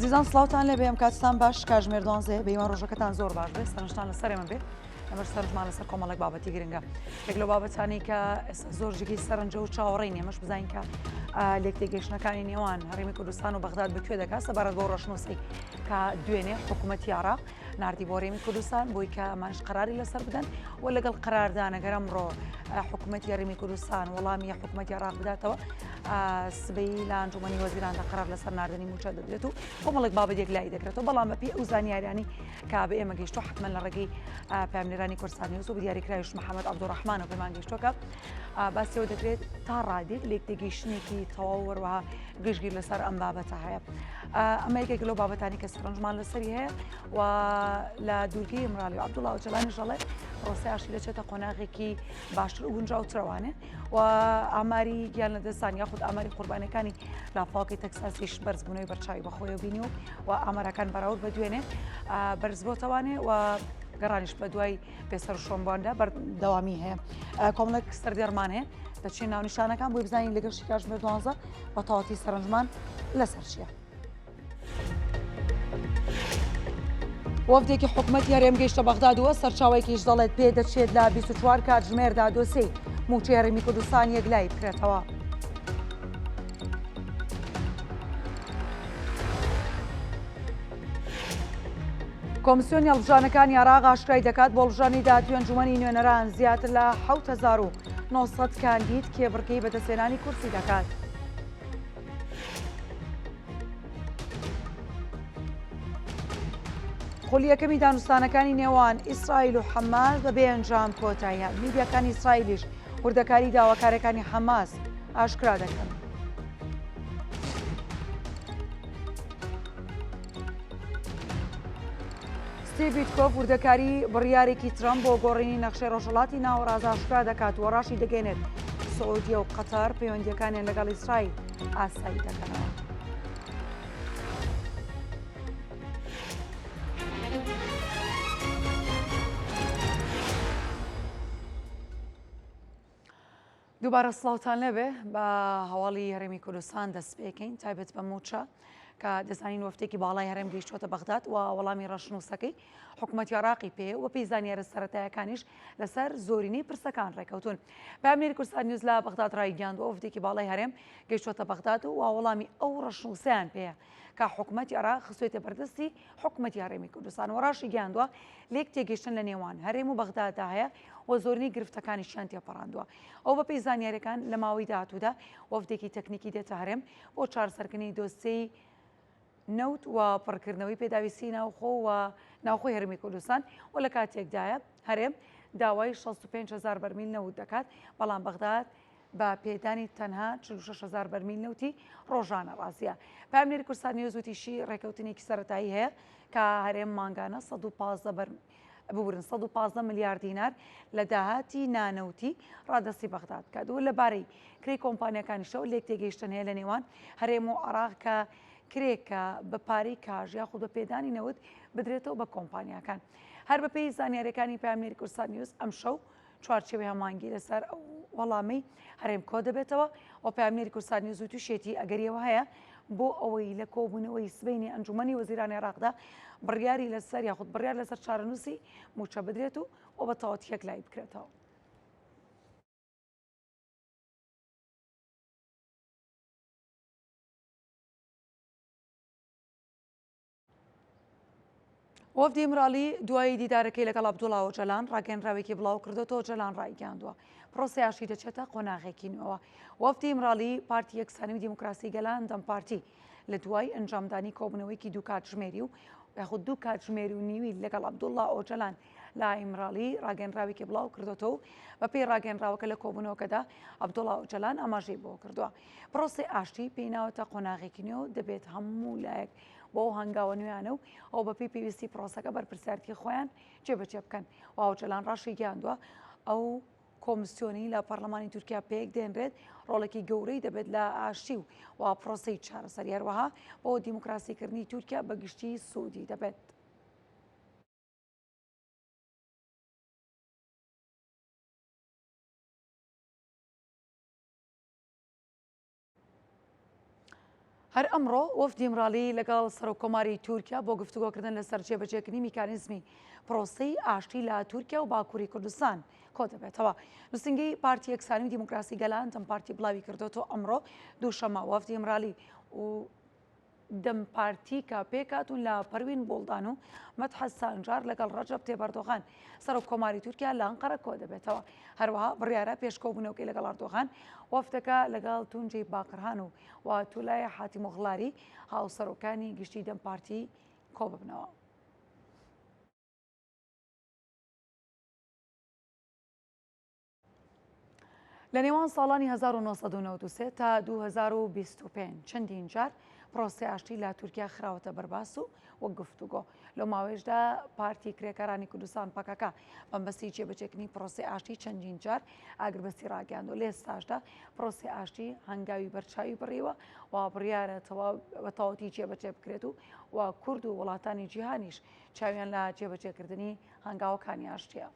ئەزیزان سڵاوتان لێبێ ئەم کاتتان باش کاژمێر دوانزەیە بەیوان ڕۆژەکەتان زۆر باش بێ سەرنجتان لەسەر ئێمە بێ ئەمەش سەرنجمان لەسەر کۆمەڵێک بابەتی گرنگە یەک لەو بابەتانەی کە ئێستا زۆر جێگەی سەرنجە و چاوەڕێین ئێمەش بزانین کە لێکتێگەیشتنەکانی نێوان هەرێمی کوردستان و بەغداد بەکوێ دەکات سەبارەت بۆ ڕەشنووسی کە دوێنێ حکوومەتی عێراق ناردی بۆ هەرێمی کوردستان بۆی کە ئەمانش قەراری لەسەر بدەن و لەگەڵ قەراردان ئەگەر ئەمڕۆ حکوومەتی هەرێمی کوردستان وەڵامی حکوومەتی عێراق بداتەوە سبەی لە ئەنجومەنی وەزیراندا قەرار لەسەر ناردنی مووچە دەدرێت و کۆمەڵێک بابەت یەکلایی دەکرێتەوە بەڵام بەپێی ئەو زانیاریانی کە بە ئێمە گەیشتووە حتمما لە ڕێگەی پەیامنێرانی کوردستان نیوز و دیاریکراویش محەممەد عەبدوڕەحمانەوە پێمان گەیشتووە کە باسی ئەوە دەکرێت تا ڕادێک لێکتێگەیشتنێکی تەواو وەروەها گشتگیر لەسەر ئەم بابەتە هەیە. ئەمە یەکێک لەو بابەتانی کە سەرنجمان لەسەری هەیە و لە دوورگەی ئیمرالی و عەبدوڵا ئۆجەلانیش دەڵێ پرۆسەی ئاشتی دەچێتە قۆناغێکی باشتر و گونجاوترەوانێ و ئاماری گیان لەدەستدان یاخود ئاماری قوربانەکانی لافاوەکەی تەکساسیش بەرزبوونەوەی بەرچاوی بەخۆیەوە بینی و و ئامارەکان بەراورد بە دوێنێ بەرزبۆتەوانێ و گەڕانیش بە دوای بێسەروشوێنبوواندا بەردەوامی هەیە کۆمەڵێک سەردێڕمان هەیە دەچین ناونیشانەکان بۆی بزانین لەگەڵ شی کاتژمێر دوانزە بە تەواوەتی سەرنجمان لەسەر چییە. وەفدێکی حکومەتی هەرێم گەیشتە بەغداد و سەرچاوەیەکیش دەڵێت پێدەچێت لە 24 کاتژمێردا دۆسێی مووچەی هەرێمی کوردستان یەکلایی بکرێتەوە. کۆمسیۆنی هەڵبژاردنەکانی عێراق ئاشکرای دەکات بۆ هەڵبژاردنی داهاتووی ئەنجومەنی نوێنەران زیاتر لە 7900 کاندید کێبڕکێی بەدەستهێنانی کورسی دەکات. خولی یەکەمی دانوستانەکانی نێوان ئیسرائیل و حەماس بە بێ ئەنجام کۆتایی هات. میدیاکانی ئیسرائیلیش وردەکاری داواکاریەکانی حەماس ئاشکرا دەکەن. ستیڤ ویتکۆف وردەکاری بڕیارێکی ترەمپ بۆ گۆڕینی نەخشەی ڕۆژهەڵاتی ناوەڕاست ئاشکرا دەکات و ڕاشی دەگەێنێت سعودیە و قەتەر پەیوەندیەکانیان لەگەڵ ئیسرائیل ئاسایی دەکەنەوە. دووبارە سڵاوتان لێبێ بە هەواڵی هەرێمی کوردستان دەست پێکەین تایبەت بە مووچە کە دەزانین وەفتێکی باڵای هەرێم گەیشتووەتە بەغداد و وەڵامی ڕەشنووسەکەی حکوومەتی عێراقی پێ و پێی زانیارە سەرەتایەکانیش لەسەر زۆرینەی پرسەکان ڕێکەوتون. پەیامنێری کوردستان نیوز لە بەغداد ڕایگەیاندووە وەفدێکی باڵای هەرێم گەیشتووەتە بەغداد و وەڵامی ئەو ڕەشنووسەیان پێیە کە حکوومەتی عێراق خستوێتە بەردەستی حکوومەتی هەرێمی کوردستان و ڕاشیگەیاندووە لێک تێگەیشتن لە نێوان هەرێم و بەغداددا هەیە و زۆرینەی گرفتەکانیشیان تێپەڕاندووە. ئەو بەپێی زانیاریەکان لە ماوەی داهاتوودا وەفدێکی تەکنیکی دێتە هەرێم بۆ چارەسەرکردنی دۆسیەی نەوت و پڕکردنەوەی پێداویستی ناوخۆ و ناوخۆی هەرێمی کوردستان و لە کاتێکدایە هەرێم داوای 65 هزار بەرمیل نەوت دەکات بەڵام بەغداد بە پێدانی تەنها 46 هزار بەرمیل نەوتی ڕۆژانە ڕازیە. پەیامنێری کوردستان نیوز وتیشی ڕێکەوتنێکی سەرەتایی هەیە کە هەرێم مانگانە 115 بەر ببورن 115 ملیار دینار لە داهاتی نانەوتی ڕادەستی بەغداد بکات و لەبارەی کرێی کۆمپانیاکانیشەوە لێکتێگەیشتن هەیە لە نێوان هەرێم و عێراق کە کرێکە بە پارەی کاش یاخود بە پێدانی نەوت بدرێتەوە بە کۆمپانیاکان. هەر بەپێی زانیاریەکانی پەیامنێری کوردستان نیوز ئەمشەو چوارچێوەی هەماهەنگی لەسەر ئەو وەڵامەی هەرێم کۆدەبێتەوە و پەیامنێری کوردستان نیوز وتوشێتی ئەگەری ئەوە هەیە بۆ ئەوەی لە کۆبوونەوەی سبەینێ ئەنجومەنی وەزیرانی عێراقدا بڕیاری لەسەر یاخود بڕیار لەسەر چارەنووسی مووچە بدرێت و و بە تەواوەتی یەکلایی بکرێتەوە. وەفدی ئیمرالی دوای دیدارەکەی لەگەڵ عەبدوڵا ئۆجەلان ڕاگەیەنراوێکی بڵاوکردۆتەوە ئۆجەلان ڕایگەیاندووە پرۆسەی ئاشتی دەچێتە قۆناغێکی نوێوە. وەفدی ئیمرالی پارتی یەکسانی و دیموکراسی گەلان دەم پارتی لە دوای ئەنجامدانی کۆبوونەوەیەکی دوو کاتژمێری و یاخود دوو کاتژمێر و نیوی لەگەڵ عەبدوڵا ئۆجەلان لە ئیمرالی ڕاگەنراوێکی بڵاو کردۆتەوە و بەپێی ڕاگەنراوەکە لە کۆبوونەوەکەدا عەبدوڵا ئۆجەلان ئاماژەی بۆ کردووە پرۆسەی ئاشتی پێی ناوەتە قۆناغێکی نوێ و دەبێت هەموو لایەک بۆ ئەو هەنگاوە نوێیانە و ئەو بەپێی پێویستی پرۆسەکە بەرپرسیارتی خۆیان جێبەجێ بکەن و ئۆجەلان ڕاشیگەیاندووە ئەو کۆمسیۆنی لە پەرلەمانی تورکیا پێک دێنرێت ڕۆڵێکی گەورەی دەبێت لە ئاشتی و و پرۆسەی چارەسەری هەروەها بۆ دیموکراسیکردنی تورکیا بە گشتی سوودی دەبێت. هەر ئەمڕۆ وەفدی ئیمرالی لەگەڵ سەرۆککۆماری تورکیا بۆ گفتوگۆکردن لەسەر جێبەجێکردنی میکانیزمی پرۆسەی ئاشتی لە تورکیا و باکووری کوردستان کۆدەبێتەوە. نووسینگەی پارتی یەکسانی و دیموکراسی گەلان دەم پارتی بڵاوی کردۆتەوە ئەمڕۆ دووشەممە وەفدی ئیمرالی و دەم پارتی کە پێکهاتوون لە پەروین بوڵدان و مەدحەت سانجار لەگەڵ ڕەجەب تەیب ئەردۆغان سەرۆک کۆماری تورکیا لە ئەنقەرە کۆدەبێتەوە. هەروەها بڕیارە پێش کۆبوونەوەکەی لەگەڵ ئەردۆغان وەفدەکە لەگەڵ تونجەی باقرهان و و تولای حاتیمۆغڵاری هاوسەرۆکانی گشتی دەم پارتی کۆببنەوە. لە نێوان ساڵانی 1993 تا 2025 چەندین جار پرۆسەی ئاشتی لە تورکیا خراوەتە بەرباس و وەک گفتوگۆ. لەو ماوەیەشدا پارتی کرێکارانی کوردستان پەکەکە بەمبەستی جێبەجێکردنی پرۆسەی ئاشتی چەندین جار ئاگربەستی ڕاگەیاندووە. لە ئێستاشدا پرۆسەی ئاشتی هەنگاوی بەرچاوی بڕیوە و بڕیارە بە تەواوەتی جێبەجێ بکرێت و و کورد و وڵاتانی جیهانیش چاویان لە جێبەجێکردنی هەنگاوەکانی ئاشتیە.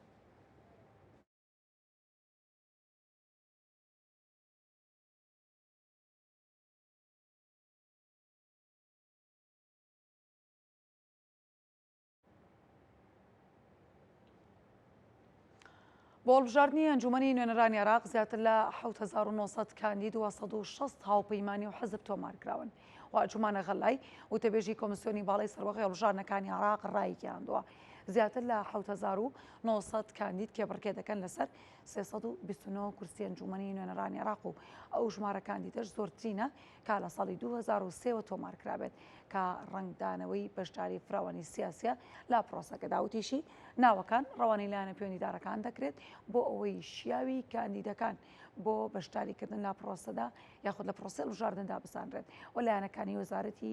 بۆ هەڵبژاردنی ئەنجومەنی نوێنەرانی عێراق زیاتر لە 1900 کاندید و 160 هاوپەیمانی و حزب تۆمارکراون و جومانە غەلای وتەبێژی کۆمسیۆنی باڵای سەربەخۆی هەڵبژاردنەکانی عێراق ڕایگەیاندووە زیاتر لە 1900 کاندید کێبڕکێ دەکەن لەسەر 329 کورسی ئەنجومەنی نوێنەرانی عێراق و ئەو ژمارە کاندیدەش زۆرترینە کە لە ساڵی 2003 وە تۆمارکرابێت کە ڕەنگدانەوەی بەشداری فراوانی سیاسیە لە پرۆسەکەدا. وتیشی، ناوەکان ڕەوانەی لایەنە پەیوەندیدارەکان دەکرێت بۆ ئەوەی شیاوی کاندیدەکان بۆ بەشداریکردن لە پرۆسەدا یاخود لە پرۆسەی هەڵبژاردندا بزانرێت و لایەنەکانی وەزارەتی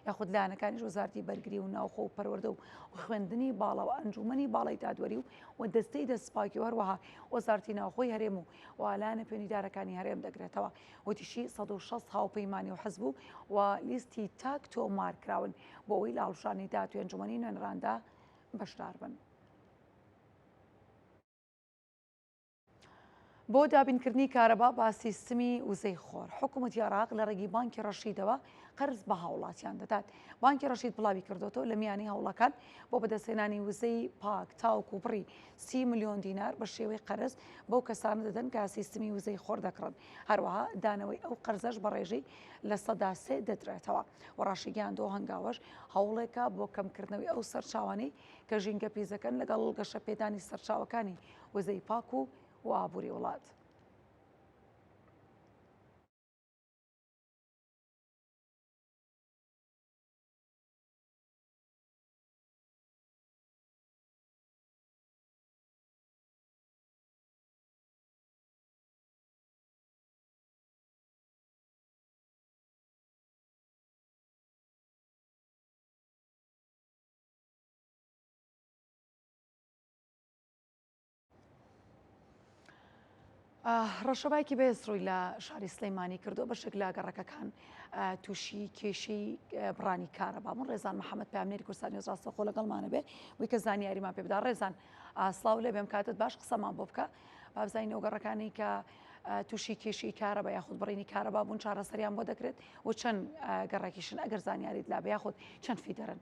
یاخود لایەنەکانیش وەزارەتی بەرگری و ناوخۆ و پەروەردە و خوێندنی باڵا و ئەنجومەنی باڵای دادوەری و و دەستەی دەستپاکی و هەروەها وەزارەتی ناوخۆی هەرێم و و لایەنە پەیوەندیدارەکانی هەرێم دەگرێتەوە. وتیشی، 160 هاوپەیمانی و حزب و و لیستی تاک تۆمارکراون بۆ ئەوەی لە هەڵبژاردنی داهاتووی ئەنجومەنی نوێنەراندا بەشداربن. بۆ دابینکردنی کارەبا بە سیستمی وزەی خۆر، حکومەتی عێراق لە ڕێگەی بانکی ڕەشیدەوە قەرز بە هاوڵاتیان دەدات. بانکی ڕەشید بڵاویکردۆتەوە، لە میانی هەوڵەکان بۆ بەدەستهێنانی وزەی پاک تاوەکو بڕی 30 ملیۆن دینار بە شێوەی قەرز بەو کەسانە دەدەن کە سیستمی وزەی خۆر دەکڕن، هەروەها دانەوەی ئەو قەرزەش بە ڕێژەی 3% دەدرێتەوە. و ڕاشیگەیاندووە، هەنگاوەش هەوڵێکە بۆ کەمکردنەوەی ئەو سەرچاوانەی کە ژینگە پیس دەکەن لەگەڵ گەشەپێدانی سەرچاوەکانی وزەی پاک و و ئابووری وڵات. ڕەشەبایەکی بەهێز ڕووی لە شاری سلەیمانی کردو بەشێک لە گەڕەکەکان تووشی کێشەی بڕانی کارەبا بوون ڕێزان محەممەد پامنێری کوردستان نیوز ڕاستەوخۆ لەگەڵمانە بێ وی کە زانیاریمان پێ بدا ڕێزان سڵاو لێ بێم کاتت باش قسەمان بۆ بکە با بزانین ئەو گەڕەکانی کە تووشی کێشەی کارەبا یاخود بڕینی کارەبا بوون چارەسەریان بۆ دەکرێت و چەند گەڕەکیشن ئەگەر زانیاریت لابێ یاخود چەند feeder ن.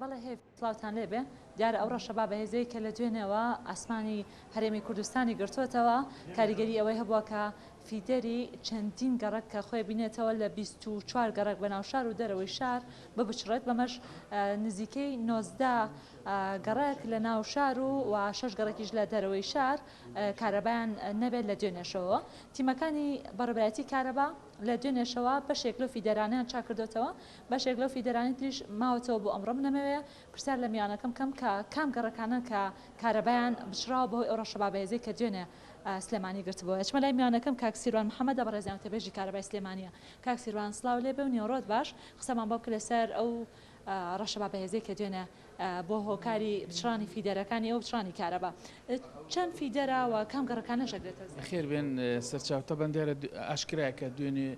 بەڵێ هێڤی سڵاوتان لێبێ دیارە ئەو ڕەشەبا بەهێزەی کە لە دوێنێوە ئاسمانی هەرێمی کوردستانی گرتووەتەوە کاریگەری ئەوەی هەبووە کە feeder ی چەندین گەڕەک کە خۆی بینێتەوە لە 24 گەڕەک بە ناوشار و دەرەوەی شار ببچڕێت بەمەش نزیکەی 19 گەڕەک لە ناو شار و و شەش گەڕەکیش لە دەرەوەی شار کارەبایان نەبێت لە دوێنێشەوە تیمەکانی بەڕێوەبەرایەتی کارەبا لە دوێنێشەوە بەشێک لەو feeder انەیان چاککردۆتەوە، بەشێک لەو feeder انی تریش ماوەتەوە بۆ ئەمڕۆ، من ئەمەوێ پرسیار لە میوانەکەم بکەم کە کام گەڕەکانەن کە کارەبایان بچڕاوە بەهۆی ئەو ڕەشەبا بەهێزەی کە دوێنێ سلێمانی گرتبووە. ئەچمە لای میوانەکەم کاک سیروان محەمەدە بەڕێزیان وتەبێژی کارەبای سلێمانییە. کاک سیروان سڵاو لێ بێ و نیوەڕۆت باش، قسەمان بۆ بکە لەسەر ئەو ڕەشەبا بەهێزەی کە دوێنێ بۆ هۆکاری پچڕانی feeder ەکانی ئەو پچڕانی کارەبا چەند feeder ە و کام گەڕەکانەش ئەگرێتە زیان؟ بەخێر بێن سەرچاو. تەبەن دیارە ئاشکرایە کە دوێنێ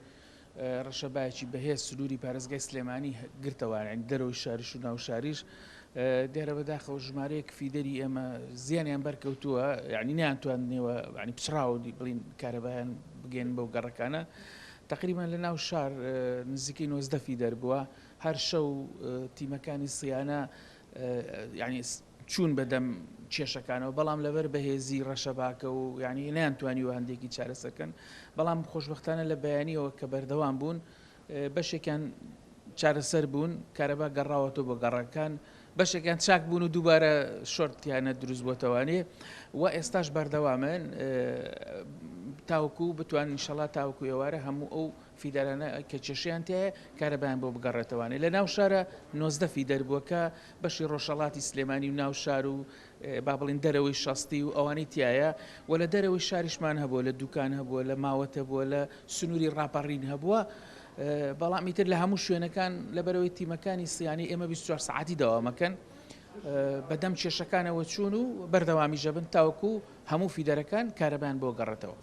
ڕەشەبایەکی بەهێز سنووری پارێزگای سلێمانی گرتەوە، یانی دەرەوەی شاریش و ناو شاریش. دیارە بەداخەوە ژمارەیەک feeder ی ئێمە زیانیان بەرکەوتووە یعنی نەیانتواندنەوە یعنی پچڕاوە بڵین کارەبایان بگەن بەو گەڕەکانە تقریبا لە ناو شار نزیکەی 90 feeder بووە هەر شەو تیمەکانی سیانە یعنی چوون بەدەم کێشەکانەوە بەڵام لەبەر بەهێزی ڕەشەباکە و یعنی نەیانتوانیوە هەندێکی چارەسەکەن بەڵام خۆشببختانە لە بەیانیەوە کە بەردەوام بوون بەشێکیان چارەسەر بوون، کارەبا گەڕاوەتەوە بۆ گەڕەکان، بەشێکیان چاک بوون و دووبارە شۆرتیانە دروست بۆتەوانێ و ئێستاش بەردەوامن تاوەکو بتوان ئینشەڵا تاوەکو ئێوارە هەموو ئەو feeder انە کە کێشیان تایە کارەبایان بۆ بگەڕێتەوانێ لە ناو شارە 19 feeder بووە کە بەشی ڕۆژهەڵاتی سلێمانی و ناو شار و با بڵین دەرەوەی شەستی و ئەوانەی تایە و لە دەرەوەی شاریشمان هەبووە لە دوکان هەبووە لە ماوەت هەبووە لە سنووری ڕاپەڕین هەبووە بەڵام ئیتر لە هەموو شوێنەکان لەبەرەوەی تیمەکانی سیانی ئێمە 24 سعاتی دەوامەکەن بەدەم کێشەکانەوە چوون و بەردەوامی ژەبن تاوەکو هەموو feeder ەکان کارەبایان بۆ گەڕێتەوە.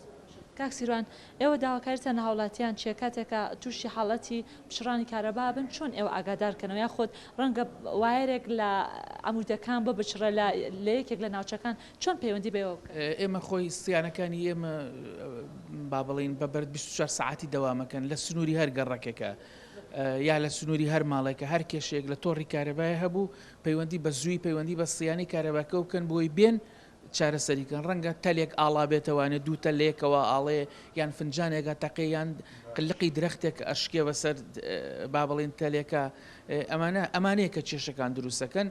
کاک سیروان ئێوە داواکاریتان لە هاوڵاتیان چیە کاتێکە توشی حاڵەتی پچڕانی کارەبا بن چۆن ئێوە ئاگادار کەنەوە یاخود ڕەنگە wire ێک لە عەمودەکان ببچڕێ لە لە یەکێک لە ناوچەکان چۆن پەیوەندی بە ئێوە بکەن؟ ئێمە خۆی سیانەکانی ئێمە با بڵێین بە بەرد 24 سەعاتی دەوامەکەن لە سنووری هەر گەڕەکێکە یا لە سنووری هەر ماڵێکە هەر کێشەیەک لە تۆڕی کارەبای هەبوو پەیوەندی بە زووی پەیوەندی بە سیانەی کارەباکە بکەن بۆی بێن چارەسەری کەن ڕەنگە تەلێک ئاڵا بێتەوانێ دوو تەل لەیەکەوە ئاڵێ یان فنجانێک ئەتەقێ یان لقی درەختێک ئەشکێ بەسەر با بڵێن تەلێکە ئەمانە ئەمانەیە کە کێشەکان دروستەکەن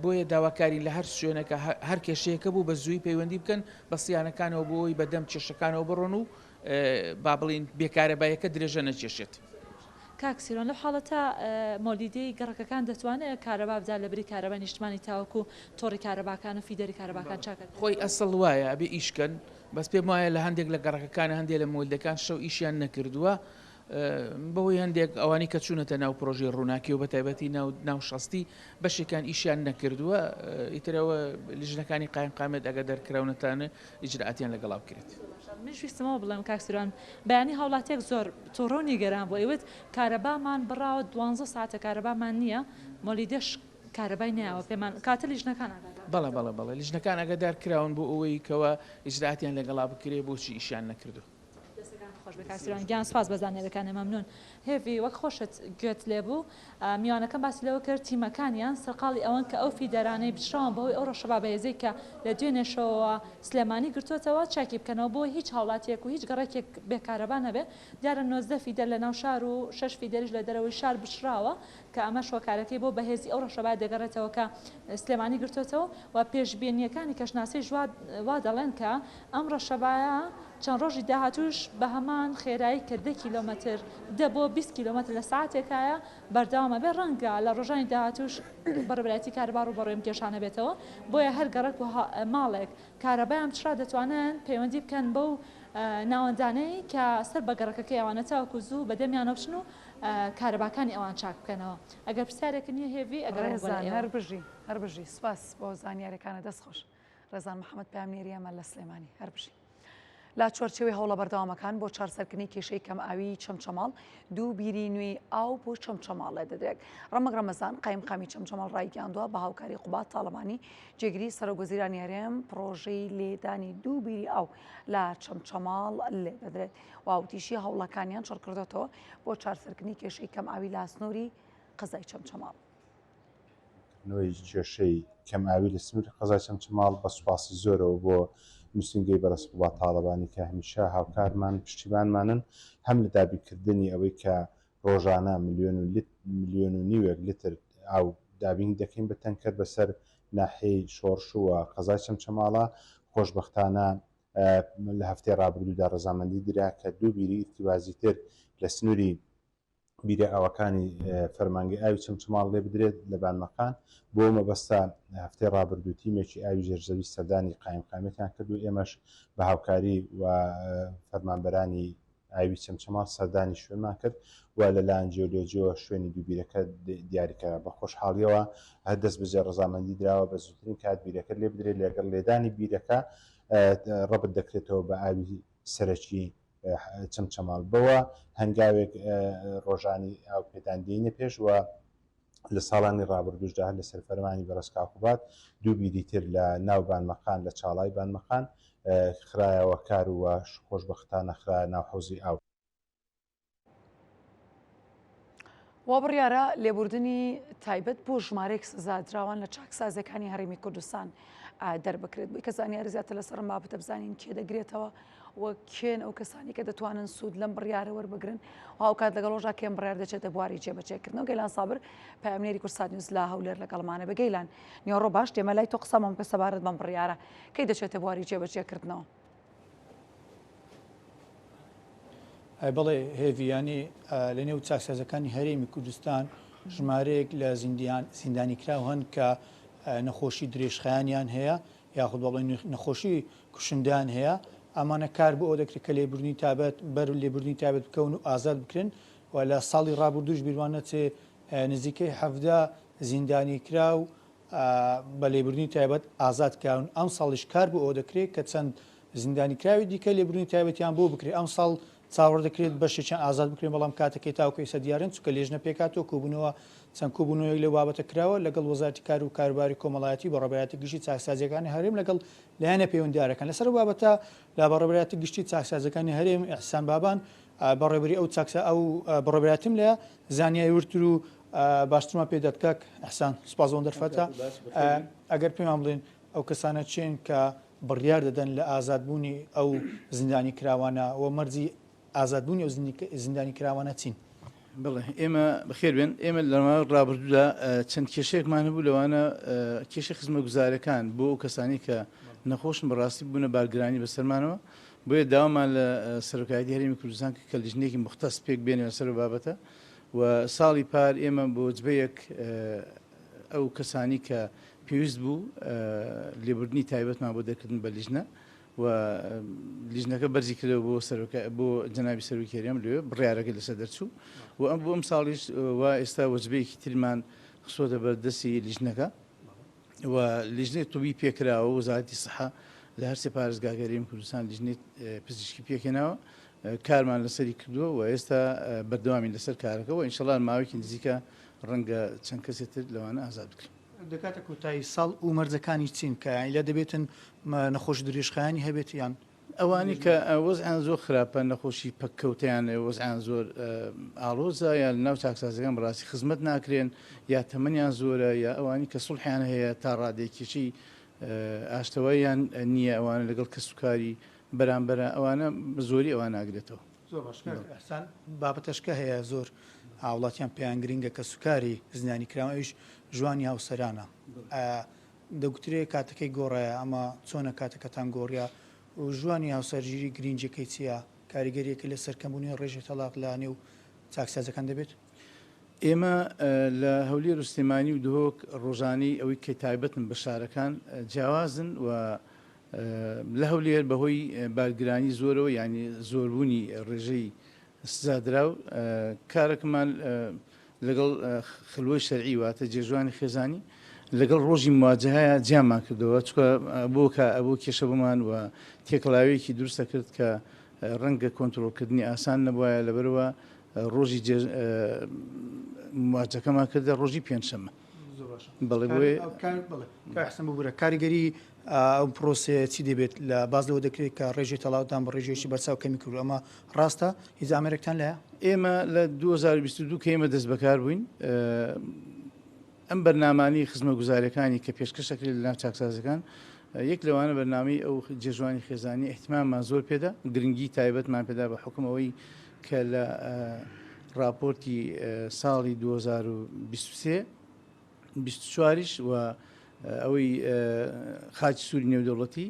بۆیە داواکارین لە هەر شوێنەکە هەر کێشەیەکە بوو بە زووی پەیوەندی بکەن بە سیانەکانەوە بۆی بەدەم کێشەکانەوە بڕۆن و با بڵێین بێ کارەباییەکە درێژە نەکێشێت. کاک سیروان لەو حاڵەتە مۆلیدەی گەڕەکەکان دەتوانێت کارەبا بدات لەبری کارەبای نیشتمانی تاوەکو تۆڕی کارەباکان و feeder ی کارەباکان چاک ئەکرێتەوە؟ خۆی ئەسڵ وایە ئەبێ ئیش کەن بەس پێم وایە لە هەندێک لە گەڕەکەکان هەندێک لە مۆلیدەکان شەو ئیشیان نەکردووە بەهۆی هەندێک ئەوانەی کە چوونەتە ناو پرۆژەی ڕووناکی و بەتایبەتی ناو ناو شەستی بەشێکیان ئیشیان نەکردووە ئیترەوە لیژنەکانی قایمقامیەت ئەگەر دەرکراونەتانە ئیجرائاتیان لەگەڵا بکرێت. منیش ویستم ئەوە بڵێم کاک سیروان بەیانی هاوڵاتیەک زۆر توڕە و نیگەران بوو ئەیوت کارەبامان بڕاوە دوانزە ساتە کارەبامان نییە مۆلیدەش کارەبای نایەوە پێمان کاتە لیژنەکان ئاگادار بەڵێ بەڵێ بەڵێ لیژنەکان ئاگادار کراون بۆ ئەوەی کەوا ئیجرائاتیان لەگەڵا بکرێ بۆچی ئیشیان نەکردووە. دەستەکانت خۆش بێ کاک سیروان گیان سوپاس بە زانیاریەکانت مەمنون. هێڤی وەک خۆشت گوێت لێ بوو میوانەکەم باسی لەوە کرد تیمەکانیان سەرقاڵی ئەوەن کە ئەو feeder انەی بچڕاون بەهۆی ئەو ڕەشەبا بەهێزەی کە لە دوێنێ شەوەوە سلێمانی گرتۆتەوە چاکی بکەنەوە بۆ هیچ هاوڵاتیەک و هیچ گەڕەکێک بێ کارەبا نەبێ دیارە 19 feeder لە ناو شار و شەش feeder یش لە دەرەوەی شار بچڕاوە کە ئەمەش هۆکارەکەی بۆ بەهێزی ئەو ڕەشەبایە دەگەڕێتەوە کە سلێمانی گرتۆتەوە و پێشبینییەکانی کەشناسیش وا دەڵێن کە ئەم ڕەشەبایە چەند ڕۆژی داهاتووش بە هەمان خێرایی کە دە کیلۆمەتر، دە بۆ 20 کیلۆمەتر لە سەعاتێکایە، بەردەوام ئەبێت، ڕەنگە لە ڕۆژانی داهاتووش بەڕێوەبەرایەتی کارەبا ڕووبەڕووی ئەم کێشانە بێتەوە، بۆیە هەر گەڕەک و ماڵێک کارەبایان پچڕا دەتوانن پەیوەندی بکەن بەو ناوەندانەی کە سەر بە گەڕەکەکەی ئەوانە تاوەکو زوو بەدەمیانەوە بچن و کارەباکانی ئەوان چاک بکەنەوە. ئەگەر پرسیارێکت نییە هێڤی ئەگەڕێمەوە بۆ لای ڕێزان ئێوە. هەر بژی هەر بژی سوپاس بۆ زانیاریەکانت دەست خۆش. ڕێزان محەمەد پەیامنێری ئێمە لە سلێمانی. هەر بژی. لە چوارچێوەی هەوڵە بەردەوامەکان بۆ چارسەرکردنی کێشەی کەمئاویی چەمچەماڵ، دوو بیری نوێی ئاو بۆ چەمچەماڵ لێدەدرێت. ڕەمەک ڕەمەزان، قایمقامی چەمچەماڵ ڕایگەیاندووە، بە هاوکاری قوباد تاڵەبانی، جێگری سەرۆکوەزیرانی هەرێم، پڕۆژەی لێدانی دوو بیری ئاو لە چەمچەماڵ لێدەدرێت و وتیشی، هەوڵەکانیان چڕکردۆتەوە بۆ چارسەرکردنی کێشەی کەمئاوی لە سنووری قەزای چەمچەماڵ. کردنەوەی کێشەی کەمئاوی لە سنووری قەزای چەمچەماڵ بە سوپاسی زۆرەوە بۆ نووسینگەی بەڕێز قوباد تاڵەبانی کە هەمیشە هاوکارمان پشتیبانمانن هەم لە دابینکردنی ئەوەی کە ڕۆژانە ملیۆن و ملیۆن و نیوێک لتر ئاو دابین دەکەین بە تەنکەر بەسەر ناحیەی شۆڕش و قەزای چەمچەماڵە خۆشبەختانە لە هەفتەی ڕابردوودا ڕەزامەندی درا کە دوو بیری ئیرتیوازی تر لە سنووری بیرە ئاوەکانی فەرمانگەی ئاوی چەمچەماڵ لێ بدرێت لە بانمەقان، بۆ ئەو مەبەستە هەفتەی ڕابردوو تیمێکی ئاوی ژێرزەوی سەردانی قایمقامیەتیان کرد و ئێمەش بە هاوکاری و فەرمانبەرانی ئاوی چەمچەماڵ سەردانی شوێنمان کرد و لەلایەن جیۆلۆجیەوە شوێنی دوو بیرەکە دیاریکرا بە خۆشحاڵیەوە هەر دەست بەجێ ڕەزامەندی دراوە بە زووترین کات بیرەکە لێ بدرێت لەگەڵ لێدانی بیرەکە ڕەبت دەکرێتەوە بە ئاوی سەرەکی چەمچەماڵ بەوە هەنگاوێک ڕۆژانی ئاو پێدان دێینە پێش و. لە ساڵانی ڕابردووشدا هەر لەسەر فەرمانی بەڕێز کاک قوباد دوو بیری تر لە ناو بانمەقان لە چاڵای بانمەقان خرایەوە کار و خۆشبەختانە خرایە ناو حەوزی ئاو. وا بڕیارە لێبوردنی تایبەت بۆ ژمارەیەک سزادراوان لە چاکسازیەکانی هەرێمی کوردستان دەربکرێت بۆی کە زانیاری زیاتر لەسەر ئەم بابەتە بزانین کێ دەگرێتەوە و کێن ئەو کەسانی کە دەتوانن سوود لەم بڕیارە وەربگرن و هاوکات لەگەڵ ڕۆژا کێم بڕیار دەچێتە بواری جێبەجێکردنەوە گەیلان سابر پەیامنێری کوردسات نیوز لە هەولێر لەگەڵمانە بە گەیلان نیوەڕۆ باش دێمە لای تۆ قسەمان بکە سەبارەت بەم بڕیارە کەی دەچێتە بواری جێبەجێکردنەوە؟ بەڵێ هێڤی یانی لە نێو چاکسازەکانی هەرێمی کوردستان ژمارەیەک لە زیندانیکراو هەن کە نەخۆشی درێژخایەنیان هەیە یاخود بە بڵێن نەخۆشی کوشندەیان هەیە ئەمانە کار بۆ ئەوە دەکرێت کە لێبوردنی تابەت بەر لێبوردنی تایبەت بکەون و ئازاد بکرێن و لە ساڵی ڕابردووش بیرمان نەچێ نزیکەی 17 زیندانیکراو بە لێبوردنی تایبەت ئازاد کراون، ئەمساڵیش کار بۆ ئەوە دەکرێت کە چەند زیندانیکراوی دیکە لێبوردنی تایبەتیان بۆ بکرێت، ئەمساڵ چاوەڕێ دەکرێت بەشێکیان ئازاد بکرێن، بەڵام کاتەکەی تاوەکو ئێستا دیارن، چونکە لێژنە پێکهاتووە، کۆبوونەوە چەند کۆبوونەوەیەک لەو بابەتە کراوە لەگەڵ وەزارەتی کار و کاروباری کۆمەڵایەتی و بەڕێوەبەرایەتی گشتی چاکسازییەکانی هەرێم لەگەڵ لایەنە پەیوەندیدارەکان لەسەر ئەو بابەتە لە بەڕێوەبەرایەتی گشتی چاکسازییەکانی هەرێم ئیحسان بابان بەڕێوەبەری ئەو چاکسا ئەو بەڕێوەبەرایەتیم لایە زانیاری وردتر و باشترمان پێ دەدات کاک ئیحسان سوپاس بۆ ئەم دەرفەتە ئەگەر پێمان بڵێن ئەو کەسانە چێن کە بڕیار دەدەن لە ئازادبوونی ئەو زیندانی کراوانە و مەرجی ئازادبوونی ئەو زیندانی کراوانە چین؟ بڵێ ئێمە بەخێر بێن ئێمە لە ماوەی ڕابردوودا چەند کێشەیەکمان هەبوو لەوانە کێشەی خزمەتگوزارەکان بۆ ئەو کەسانی کە نەخۆشن بەڕاستی بوونە بارگرانی بەسەرمانەوە بۆیە داوامان لە سەرۆکایەتی هەرێمی کوردستان کرد کە لیژنەیەکی موختەس پێک بێنێ لەسەر ئەو بابەتە و ساڵی پار ئێمە بۆ وەجبەیەک ئەو کەسانی کە پێویست بوو لێبوردنی تایبەتمان بۆ دەرکردن بە لیژنە و لیژنەکە بەرزی کردەوە بۆ سەرۆکە بۆ جەنابی سەرۆکی هەرێم لەوێ بڕیارەکەی لەسەر دەرچوو و ئەم بۆ ئەم ساڵیش وا ئێستا وەجبەیەکی ترمان خستۆتە بەردەستی لیژنەکە و لیژنەی طبی پێکراوە وەزارەتی سحە لە هەرسێ پارێزگاکە هەرێمی کوردستان لیژنەی پزیشکی پێکهێناوە کارمان لەسەری کردووە و ئێستا بەردەوامین لەسەر کارەکە و ئینشەڵا ماوەیەکی نزیکە ڕەنگە چەند کەسێ تر لەوانە ئازاد بکرێن. دەگاتە کۆتایی ساڵ و مەرجەکانی چین کە یانی لە دەبێتن نەخۆشی درێژخایەنی هەبێت یان؟ ئەوانەی کە وەزعیان زۆر خراپە نەخۆشی پەککەوتەیان هەیە وەزعیان زۆر ئاڵۆزە یا لەناو چاکسازیەکان بەڕاستی خزمەت ناکرێن یا تەمەنیان زۆرە یا ئەوانەی کە سوڵحیان هەیە تا ڕادەیەک کێشەی ئاشتەواییان نییە ئەوانە لەگەڵ کەسوکاری بەرامبەرە ئەوانە بە زۆری ئەوان ناگرێتەوە. زۆر باش کاک ئیحسان بابەتەشکە هەیە زۆر هاوڵاتیان پێیان گرنگە کەسوکاری زیندانی کراون ئەویش ژوانی هاوسەرانە دەگوترێ کاتەکەی گۆڕایە ئەمە چۆنە کاتەکەتان گۆڕیا و ژوانی هاوسەرگیری گرینگیەکەی چیە کاریگەریەکەی لەسەر کەمبوونی ڕێژەی تەڵاق لە نێو چاکسازەکان دەبێت؟ ئێمە لە هەولێر و سلێمانی و دهۆک ڕۆژانەی ئەوەی کە تایبەتن بە شارەکان جیاوازن و لە هەولێر بەهۆی بارگرانی زۆرەوە یانی زۆربوونی ڕێژەی سزادراو کارەکەمان لەگەڵ خلوەی شەرعی واتە جێژوانی خێزانی لەگەڵ ڕۆژی مواجهەیە جیامان کردەوە چکە بۆ کە ئەبوو کێشە بۆمان و تێکەڵاویەکی دروستە کرد کە ڕەنگە کۆنترۆڵکردنی ئاسان نەبوایە لەبەرەوە ڕۆژی مواجەکەمان کردە ڕۆژی پێنجشەممە. زۆر باشە بەڵێ بۆیە بەڵێ کاک حسن ببورە کاریگەری ئەم پرۆسەیە چی دەبێت لە باس لەوە دەکرێت کە ڕێژەی تەڵاقدان بە ڕێژەیەکی بەرچاو کەمی کردووە ئەمە ڕاستە هیچ ئامێرێکتان لایە؟ ئێمە لە 2022 کە ئێمە دەست بەکار بووین ئەم بەرنامانەی خزمەتگوزاریەکانی کە پێشکەش دەکرێت لە ناو چاکسازەکان یەک لەوانە بەرنامەی ئەو جێژوانی خێزانی ئیهتماممان زۆر پێدا گرنگی تایبەتمان پێدا بە حوکم ئەوەی کە لە ڕاپۆرتی ساڵی 2023 24یش و ئەوەی خاچی سووری نێودەوڵەتی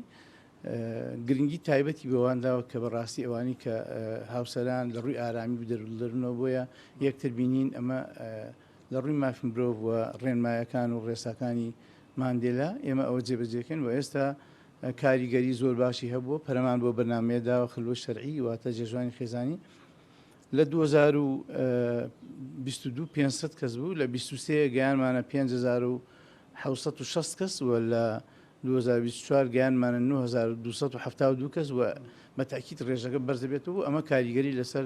گرنگی تایبەتی بەوان داوە کە بەڕاستی ئەوانی کە هاوسەران لە ڕووی ئارامی و دەرونەوە بۆیە یەکتر بینین ئەمە لە ڕووی مافی مرۆڤ و ڕێنمایەکان و ڕێساکانی ماندێلا ئێمە ئەوە جێبەجێکەین و ئێستا کاریگەری زۆر باشی هەبووە، پەرەمان بەو بەرنامەیە داوە خلوەی شەرعی واتە جێژوانی خێزانی لە 2022 500 کەس بوو لە 23 گەیانمانە 5760 کەس و لە 2024 گەیانمانە 9272 کەس و بە تاکیت ڕێژەکە بەرز دەبێتەوە و ئەمە کاریگەری لەسەر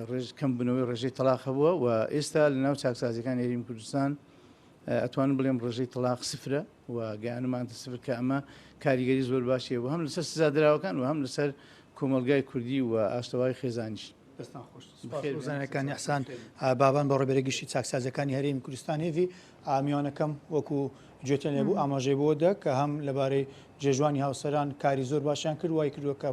ڕێژ کەمبوونەوەی ڕێژەی تەڵاق هەبووە و ئێستا لە ناو چاکسازیەکانی هەرێمی کوردستان ئەتوانم بڵێم ڕێژەی تەڵاق سفرە و گەیانمانتە سفر کە ئەمە کاریگەری زۆر باشی هەبوو هەم لەسەر سزادراوەکان و هەم لەسەر کۆمەڵگای کوردی و ئاشتەوایی خێزانیش. دەستان خۆش. سوپاس بۆ زانیاریەکانی ئیحسان بابان بەڕێوەبەری گشتی چاکسازیەکانی هەرێمی کوردستان. هێڤی میوانەکەم وەکو گوێتان لێبوو ئاماژەی بۆ دا کە هەم لەبارەی جێژوانی هاوسەران کاری زۆر باشیان کرد وای کردووە کە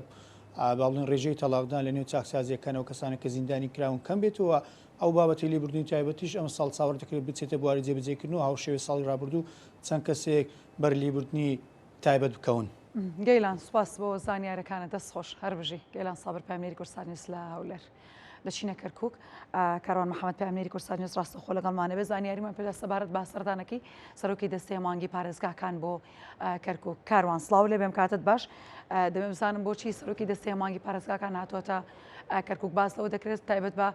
با بڵێن ڕێژەی تەڵاقدان لە نێو چاکسازیەکانەوە کەسانە کە زیندانی کراون کەم بێتەوە ئەو بابەتی لێبوردنی تایبەتیش ئەمساڵ چاوەڕێ دەکرێت بچێتە بواری جێبەجێکردن و هاوشێوەی ساڵی ڕابردوو چەند کەسێک بەر لێبوردنی تایبەت بکەون. گەیلان سوپاس بۆ زانیارەکانت دەست خۆش هەر بژی. گەیلان سابر پەیامنێری کوردسات نیوز لە هەولێر. دەچینە کەرکوک کاروان محەمەد پەیامنێری کوردسات نیوز ڕاستەوخۆ لەگەڵمانە بێ زانیاریمان پێدا سەبارەت بە سەردانەکەی سەرۆکی دەستەی مانگی پارێزگاکان بۆ کەرکوک. کاروان سڵاو لێ بێم کاتت باش. دەمێ بزانم بۆچی سەرۆکی دەستەی مانگی پارێزگاکان هاتووەتە کەرکوک باس لەوە دەکرێت تایبەت بە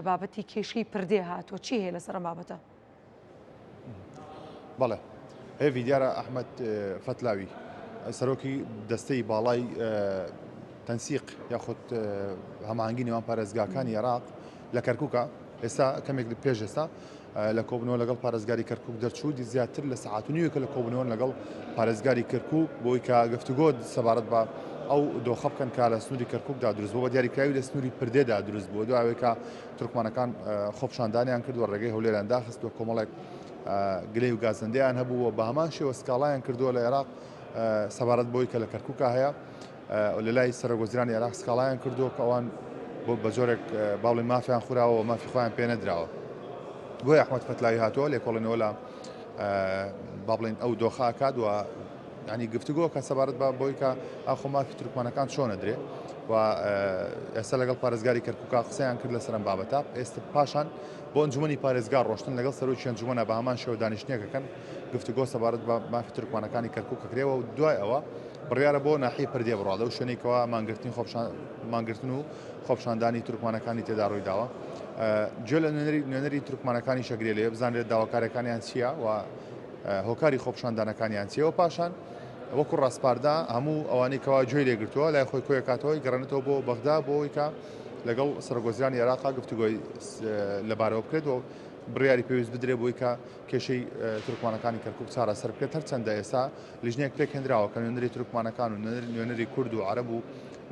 بابەتی کێشەی پردێ هاتووە چی هەیە لەسەر ئەم بابەتە؟ بەڵێ هێڤی دیارە ئەحمەد فەتلاوی سەرۆکی دەستەی باڵای تەنسیق یاخود هەماهەنگی نێوان پارێزگاکانی عێراق لە کەرکووکە ئێستا کەمێک پێش ئێستا لە کۆبنەوە لەگەڵ پارێزگاری کەرکک دەرچوو زیاتر لە سەعات و نیوێکە لە کۆبنەوە لەگەڵ پارێزگاری کەرکک بۆی کە گفتوگۆ سەبارەت بە ئەو دۆخە بکەن کە لە سنووری کەرککدا دروست بووە بە دیاریکراوی لە سنووری پردێدا دروست بووە دوای کە تورکمانەکان خۆپیشاندانیان کرد و ڕێگەی هەولێریان داخست و کۆمەڵێک گلەی و گازەندەیان هەبوو و بە هەمان شێوە سکاڵایان کردووە لە عێراق سەبارەت بۆی کە لە کەرکووکا هەیە لە لای سەرۆک وەزیرانی عێراق سکاڵایان کردووە کە ئەوان بۆ بە جۆرێک باڵی مافیان خوراوە و مافی خۆیان پێ نەدراوە بۆیە ئەحمەد فەتلاوی هاتووە لێکۆڵینەوە لە با بڵێن ئەو دۆخە ئەکات و ینی گفتوگۆ کە سەبارەت بە بۆی کە ئاخۆ مافی تورکمانەکان چۆن ئەدرێ و ئێستا لەگەڵ پارێزگاری کەرکووکا قسەیان کرد لەسەر ئەم بابەتە ئێستا پاشان بۆ ئەنجومەنی پارێزگا ڕۆشتن لەگەڵ سەرۆکی ئەنجومەنە بە هەمان شێوە دانیشتنێکەکەن گفتوگۆ سەبارەت بە مافی تورکمانەکانی کەرکووک ئەکرێەوە و دوای ئەوە بڕیارە بۆ ناحیەی پردێ بڕوا لەو شوێنێکەوە مانگرتنی خۆپشان مانگرتن و خۆپشاندانی تورکمانەکانی تێدا ڕووی داوە گوێ لە نوێنەری تورکمانەکانی شەگرێ لێ بزانرێت داواکارەکانیان چییە و هۆکاری خۆپیشاندانەکانیان چییە و پاشان وەکو ڕاسپاردە هەموو ئەوانەی کەوا گوێی لێگرتووە لای خۆی کۆیەکاتەوەی گەڕێنێتەوە بۆ بەغدا بۆ ئەوەی کە لەگەڵ سەرۆکوەزیرانی عێراقا گفتوگۆی لەبارەوە بکرێت و بڕیاری پێویست بدرێت بۆی کە کێشەی تورکمانەکانی کەرکوک چارەسەر بکرێت هەرچەندە ئێستا لیژنەیەک پێکهێنراوە کە نوێنەری تورکمانەکان و نوێنەری کورد و عەرەب و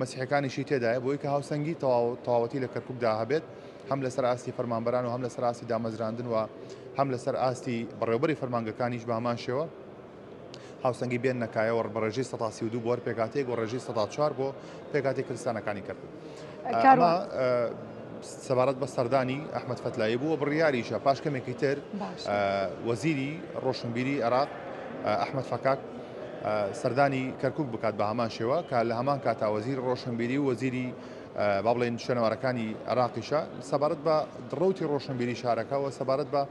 مەسیحەکانیشی تێدایە بۆی کە هاوسەنگی تەواوەتی لە کەرکوکدا هەبێت هەم لەسەر ئاستی فەرمانبەران و هەم لەسەر ئاستی دامەزراندن و هەم لەسەر ئاستی بەڕێوەبەری فەرمانگەکانیش بە هەمان شێوە هاوسەنگی بێننە کایەوە بە ڕێژەی 32 بۆ هەر پێکهاتەیەک و ڕێژەی 4 بۆ پێکهاتەی کریستانەکانی کەرکوک. ئەمە سەبارەت بە سەردانی ئەحمەد فەتلایی بوو و بڕیاریشە پاش کەمێکی تر وەزیری ڕۆشنبیری عێراق ئەحمەد فەکاک سەردانی کەرکک بکات بە هەمان شێوە کە لە هەمان کاتا وەزیری ڕۆشنبیری و وەزیری با بڵێین شوێنەوارەکانی عێراقیشە سەبارەت بە ڕەوتی ڕۆشنبیری شارەکە و سەبارەت بە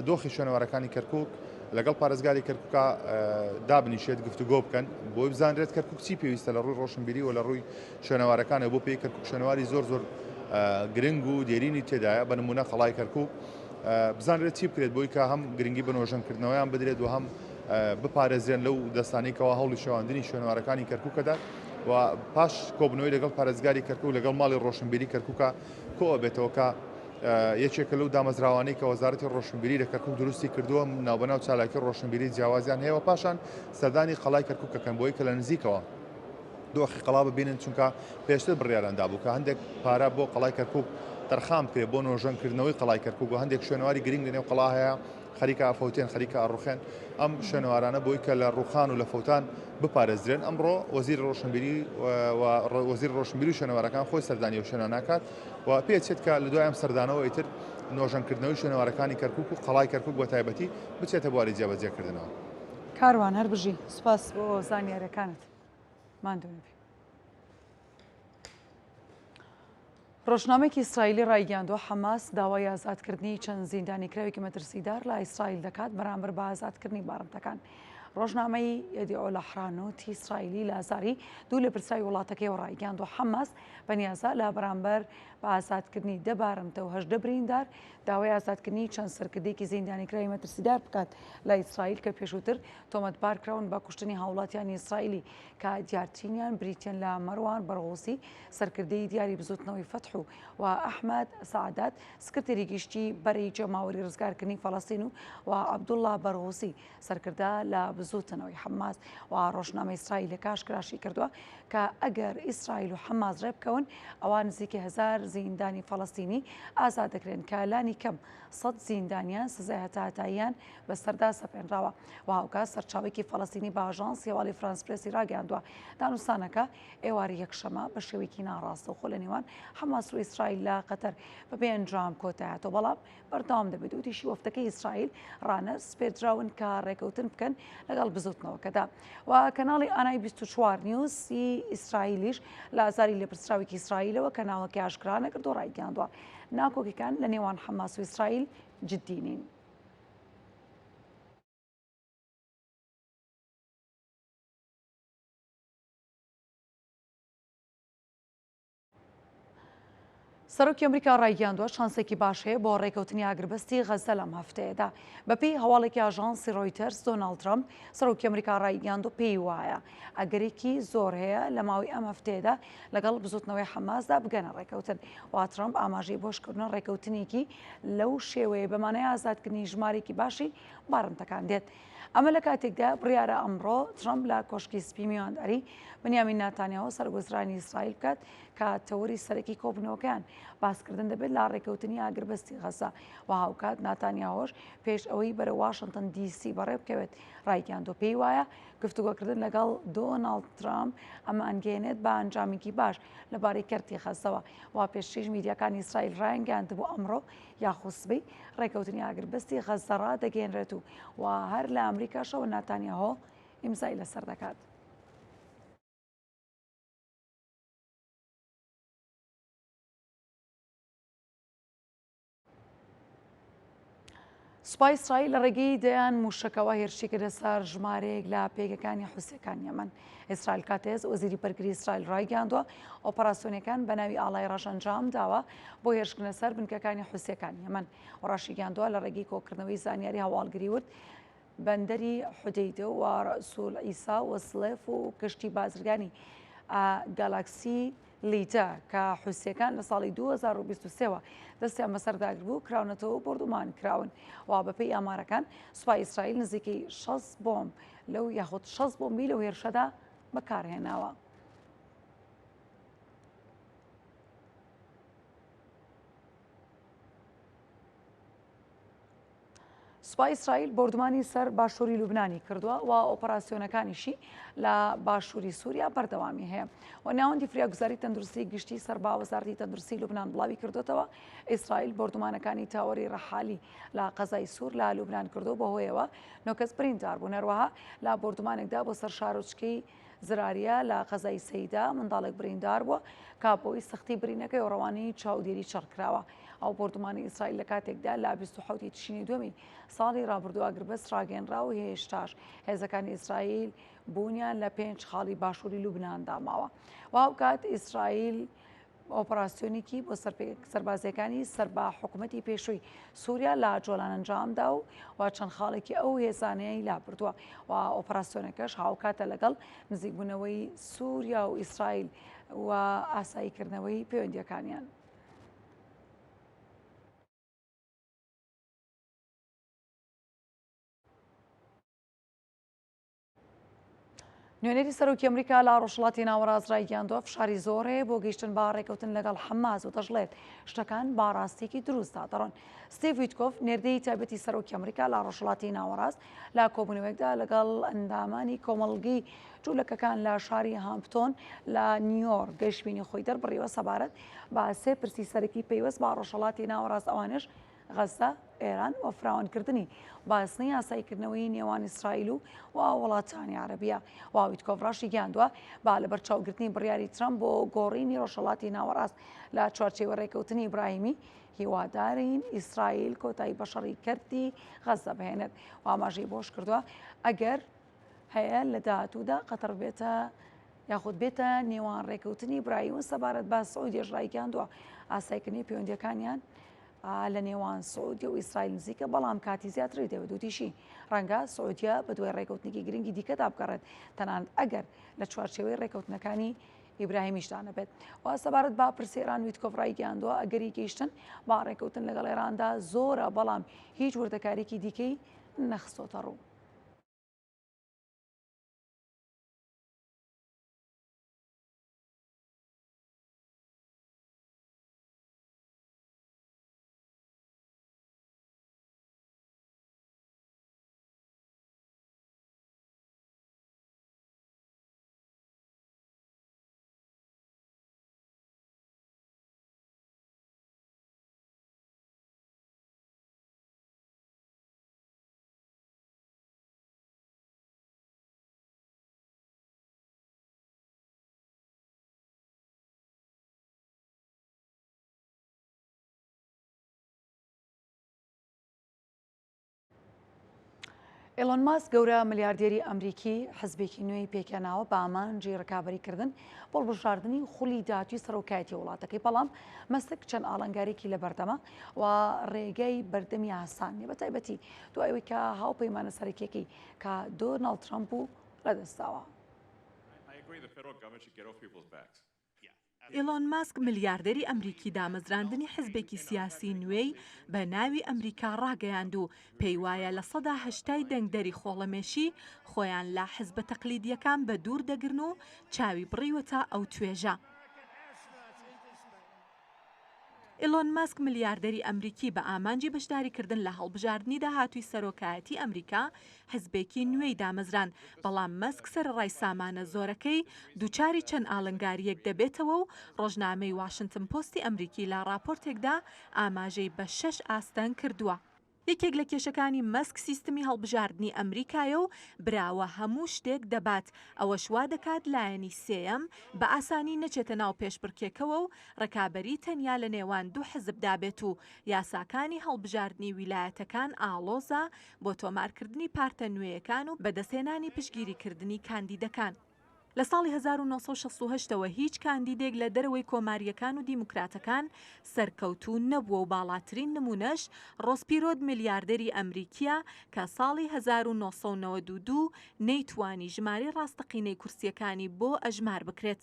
دۆخی شوێنەوارەکانی کەرکک لەگەڵ پارێزگاری کەرکوکا دابنیشێت گفتوگۆ بکەن بۆی بزانرێت کەرکک چی پێویستە لە ڕووی ڕۆشنبیری و لە ڕووی شوێنەوارەکانەوە بۆ پێی کەرکک شوێنەواری زۆر زۆر گرنگ و دێرینی تێدایە بە نمونە قەڵای کەرکک بزانرێت چی بکرێت بۆی کە هەم گرنگی بە نۆژەنکردنەوەیان بدرێت و هەم بپارێزرێن لەو دەستانەی کەوا هەوڵی شێواندنی شوێنەوارەکانی کەرکوکەدات و پاش کۆبنەوەی لەگەڵ پارێزگاری کەرکوک لەگەڵ ماڵی ڕۆشنبیری کەرکوکە کۆئەبێتەوە کە یەکێکە لەو دامەزراوانەی کە وەزارەتی ڕۆشنبیری لە کەرکوک دروستی کردووە ناوبەناو چالاکی ڕۆشنبیری جیاوازیان هەیە و پاشان سەردانی قەڵای کەرکوک دەکەن بۆی کە لە نزیکەوە دۆخی قەڵا ببینن چونکە پێشتر بڕیاریان دابوو کە هەندێک پارە بۆ قەڵای کەرکوک تەرخان بکرێت بۆ نۆژەنکردنەوەی قەڵای کەرکوک و هەندێک شوێنەواری گرنگ لەنێو قەڵا هەیە خەریکە ئەفەوتێن، خەریکە ئەڕوخێن، ئەم شوێنەوارانە بۆی کە لە ڕووخان و لە فەوتان بپارێزرێن، ئەمڕۆ وەزیری ڕۆشنبیری و وەزیری ڕۆشنبیری و شوێنەوارەکان خۆی سەردانی ئەو شوێنانە ئەکات و پێچێت کە لە دوای ئەم سەردانەوە ئیتر نۆژەنکردنەوەی شوێنەوارەکانی کەرکووک و قەڵای کەرکووک بە تایبەتی بچێتە بواری جێبەجێکردنەوە. کاروان هەر بژی، سوپاس بۆ زانیاریەکانت. ماندوو نەبی. ڕۆژنامەیەکی ئیسرائیلی ڕایگەیاندووە، حەماس داوای ئازادکردنی چەند زیندانیکراوێکی مەترسیدار لە ئیسرائیل دەکات بەرامبەر بە ئازادکردنی بارمتەکان. ڕۆژنامەی یەدیعۆ ئەحرانۆتی ئیسرائیلی لە زاری دوو لێپرسراوی وڵاتەکەیەوە ڕایگەیاندووە، حەماس بەنیازە لە بەرامبەر بە ئازادکردنی دە بارمتە و 18 بریندار داوای ئازادکردنی چەند سەرکردەیەکی زیندانیکراوی مەترسیدار بکات لە ئیسرائیل کە پێشووتر تۆمەتبار کراون بە کوشتنی هاوڵاتیانی ئیسرائیلی کە دیارترینیان بریتییەن لە مەروان بەرغوسی سەرکردەی دیاری بزوتنەوەی فەتح و و ئەحمەد سەعدات سکرتێری گشتی بەرەی جەماوەری ڕزگارکردنی فەڵەستین و و عەبدوڵڵا بەرغوسی سەرکردە لە بزوتنەوەی حەماس و ڕۆژنامە ئیسرائیلەکە ئاشکراشی کردووە کە ئەگەر ئیسرائیل و حەماس ڕێبکەون ئەوا نزیکەی هەزار زیندانی فەڵەستینی ئازاد دەکرێن کە لانی کەم 100 زیندانیان سزای هەتاهەتاییان بەسەردا سەپێنراوە و هاوکات سەرچاوەیەکی فەڵەستینی بە ئاژانسی هەواڵی فرانس پرێسی ڕاگەیاندووە دانوستانەکە ئێوارەی یەکشەمە بە شێوەیەکی ناڕاستەوخۆ لە نێوان حەماس و ئیسرائیل لە قەتەر بەبێ ئەنجام کۆتایهاتووە بەڵام بەردەوام دەبێت وتیشی وەفدەکەی ئیسرائیل ڕانەسپێردراون کە ڕێکەوتن بکەن لەگەڵ بزوتنەوەکەدا و کەناڵی ئانای 24 نیوز ی ئیسرائیلیش لە ئازاری لێپرسراوێکی ئیسرائیلەوە کە ناوەکەی ئاشکرا نەکردو ڕایگەیاندووە ناکۆکیەکان لە نێوان حەماس و ئیسرائیل جدی نین. سەرۆکی ئەمریکا ڕایگەیاندووە چانسێکی باش هەیە بۆ ڕێکەوتنی ئاگربەستی غەززە لەم هەفتەیەدا. بەپێی هەواڵێکی ئاژانسی ڕۆیتەرز، دۆناڵد ترەمپ، سەرۆکی ئەمریکا ڕایگەیاندووە پێی وایە ئەگەرێکی زۆر هەیە لە ماوەی ئەم هەفتەیەدا لەگەڵ بزوتنەوەی حەماسدا بگەنە ڕێکەوتن. وا ترەمپ ئاماژەی بۆشکردنە ڕێکەوتنێکی لەو شێوەیە بە مانای ئازادکردنی ژمارێکی باشی بارمتەکان دێت. ئەمە لە کاتێکدایە بڕیارە ئەمڕۆ ترەمپ لە کۆشکی سپی میوانداری بنیامین ناتانیاهۆ سەرۆکوەزیرانی ئیسرائیل بکات کە تەوەری سەرەکی کۆبوونەوەکەیان باسکردن دەبێت لە ڕێککەوتنی ئاگربەستی غەززە و هاوکات ناتانیاهۆش پێش ئەوەی بەرەو واشنتن دی سی بەڕێ بکەوێت ڕایگەیاندووە پێی وایە گفتوگۆکردن لەگەڵ دۆناڵد ترامپ ئەمە ئەنگێنێت بە ئەنجامێکی باش لەبارەی کەرتی غەززەوە و پێشتریش میدیاکانی ئیسرائیل ڕایانگەیاندبوو ئەمڕۆ یاخود سبەی ڕێککەوتنی ئاگربەستی غەززە ڕادەگەیەنرێت و و هەر لە ئەمریکاشەوە ناتانیاهۆ ئیمزای لەسەر دەکات. سوپای ئیسرائیل لە ڕێگەی دەیان مووشەکەوە هێرشی کردە سەر ژمارەیەک لە پێگەکانی حوسیەکانی یەمەن. ئیسرائیل کاتێز وەزیری بەرگری ئیسرائیل ڕایگەیاندووە ئۆپەراسیۆنەکان بە ناوی ئاڵای ڕەش ئەنجام داوە بۆ هێرشکردنە سەر بنکەکانی حوسیەکانی یەمەن و ڕاشیگەیاندووە لە ڕێگەی کۆکردنەوەی زانیاری هەواڵگری ورد بەندەری حودەیدە و ڕەسول عیسا و سڵێف و کەشتی بازرگانی گالاکسی لیدە کە حوسییەکان لە ساڵی 2023 وە دەستیان بەسەردا گرتبوو کراونەتەوە و بۆردومان کراون و بەپێی ئامارەکان سوپای ئیسرائیل نزیکەی 60 بۆمب لەو یاخود 60 بۆمبی لەو هێرشەدا بەکارهێناوە. سوپای ئیسرائیل بۆردومانی سەر باشووری لوبنانی کردووە و ئۆپەراسیۆنەکانیشی لە باشووری سووریا بەردەوامی هەیە و ناوەندی فریاگوزاری تەندروستی گشتی سەر بە وەزارەتی تەندروستی لوبنان بڵاوی کردوتەوە ئیسرائیل بۆردومانەکانی تاوەری ڕەحالی لە قەزای سوور لە لوبنان کردو بەهۆیەوە نۆ کەس بریندار بوون هەروەها لە بۆردومانێکدا بۆ سەر شارۆچکەی زراریە لە قەزای سەیدا منداڵێک بریندار بووە کە بەهۆی سەختی برینەکەی ڕەوانەی چاودێری چڕ کراوە. ئەو بۆردومانی ئیسرائیل لە کاتێکدا لە 27 ی تشرینی دووەمی ساڵی ڕابردوو ئاگربەست ڕاگەیەنرا و هێشتاش هێزەکانی ئیسرائیل بوونیان لە پێنج خاڵی باشووری لوبناندا ماوە و هاوکات ئیسرائیل ئۆپەراسیۆنێکی بۆ سەربازیەکانی سەر بە حکوومەتی پێشووی سووریا لە جۆلان ئەنجامدا و و چەند خاڵێکی ئەو هێزانەیە لابردووە و ئۆپەراسیۆنەکەش هاوکاتە لەگەڵ نزیکبوونەوەی سووریا و ئیسرائیل و ئاساییکردنەوەی پەیوەندیەکانیان. نوێنەری سەرۆکی ئەمریکا لە ڕۆژهەڵاتی ناوەڕاست ڕایگەیاندووە فشاری زۆر هەیە بۆ گەیشتن بە ڕێکەوتن لەگەڵ حەماس و دەشڵێت شتەکان بە ڕاستیەکی دروستدا دەڕۆن. ستیڤ ویتکۆف نێردەی تایبەتی سەرۆکی ئەمریکا لە ڕۆژهەڵاتی ناوەڕاست لە کۆبوونەوەیەکدا لەگەڵ ئەندامانی کۆمەڵگەی جوولەکەکان لە شاری هامپتۆن لە نیویۆرک گەشبینی خۆی دەربڕیوە سەبارەت بە سێ پرسی سەرەکی پەیوەست بە ڕۆژهەڵاتی ناوەڕاست ئەوانەش غەززە، ئێران و فراوانکردنی بازنەی ئاساییکردنەوەی نێوان ئیسرائیل و و وڵاتانی عەرەبییە. و ویتکۆف ڕاشیگەیاندووە، بە لەبەرچاوگرتنی بڕیاری ترەمپ بۆ گۆڕینی ڕۆژهەڵاتی ناوەڕاست لە چوارچێوەی ڕێککەوتنی ئیبراهیمی، هیوادارین ئیسرائیل کۆتایی بە شەڕی کەرتی غەززە بهێنێت. و ئاماژەی بەوەشکردووە، ئەگەر. هەیە لە داهاتوودا قەتەر بێتە یاخود بێتە نێوان ڕێکەوتنی ئیبراهیم سەبارەت بە سعودیەش ڕایگەیاندووە ئاسایکردنی پەیوەندیەکانیان لە نێوان سعودیە و ئیسرائیل نزیکە بەڵام کاتی زیاتری دەوێت وتیشی ڕەنگە سعودیە بە دوای ڕێکەوتنێکی گرنگی دیکەدا بگەڕێت تەنانەت ئەگەر لە چوارچێوەی ڕێکەوتنەکانی ئیبراهیمیشدا نەبێت و سەبارەت بە پرسی ئێران ویتکۆف ڕایگەیاندووە ئەگەری گەیشتن بە ڕێکەوتن لەگەڵ ئێراندا زۆرە بەڵام هیچ وردەکاریکی دیکەی نەخستۆتە ڕوو. ئیلۆن ماسک گەورە ملیاردێری ئەمریکی حزبێکی نوێی پێکهێناوە بە ئامانجی ڕکابەریکردن بۆ هەڵبژاردنی خولی داهاتووی سەرۆکایەتی وڵاتەکەی، بەڵام مەسک چەند ئاڵنگاریکی لەبەردەمە و ڕێگای بەردەمی ئاسان نییە، بەتایبەتی دوای ئەوەی کە هاوپەیمانە سەرەکییەکەی کە دۆناڵد ترەمپ بوو لەدەستداوە. ئیلۆن ماسک ملیاردێری ئەمریکی دامەزراندنی حزبێکی سیاسی نوێی بە ناوی ئەمریکا ڕاگەیاند و پێیوایە لە سەدا هەشتای دەنگدەری خۆڵەمێشی خۆیان لە حزبە تەقلیدییەکان بەدوور دەگرن و چاوی بڕیوەتە ئەو توێژە. ئیلۆن ماسک ملیاردێری ئەمریکی بە ئامانجی بەشداریکردن لە هەڵبژاردنی داهاتووی سەرۆکایەتی ئەمریکا حزبێکی نوێی دامەزراند، بەڵام مەسک سەرەڕای سامانە زۆرەکەی دووچاری چەند ئالنگارییەک دەبێتەوە و ڕۆژنامەی واشنتن پۆستی ئەمریکی لە ڕاپۆرتێکدا ئاماژەی بە شەش ئاستەنگ کردووە. یەکێک لە کێشەکانی مەسک سیستمی هەڵبژاردنی ئەمریکایە و براوە هەموو شتێک دەبات، ئەوەش وا دەکات لایەنی سێیەم بە ئاسانی نەچێتە ناو پێشبڕکێکەوە و ڕکابەری تەنیا لە نێوان دوو حزبدا بێت و یاساکانی هەڵبژاردنی ویلایەتەکان ئاڵۆزە بۆ تۆمارکردنی پارتە نوێیەکان و بەدەستهێنانی پشتگیریکردنی کاندیدەکان. لە ساڵی 1968 ەوە هیچ کاندیدێک لە دەرەوەی کۆمارییەکان و دیموکراتەکان سەرکەوتوو نەبووە و باڵاترین نموونەش ڕۆس پیرۆت ملیاردێری ئەمریکییە کە ساڵی 1992 نەیتوانی ژمارەی ڕاستەقینەی کورسییەکانی بۆ ئەژمار بکرێت.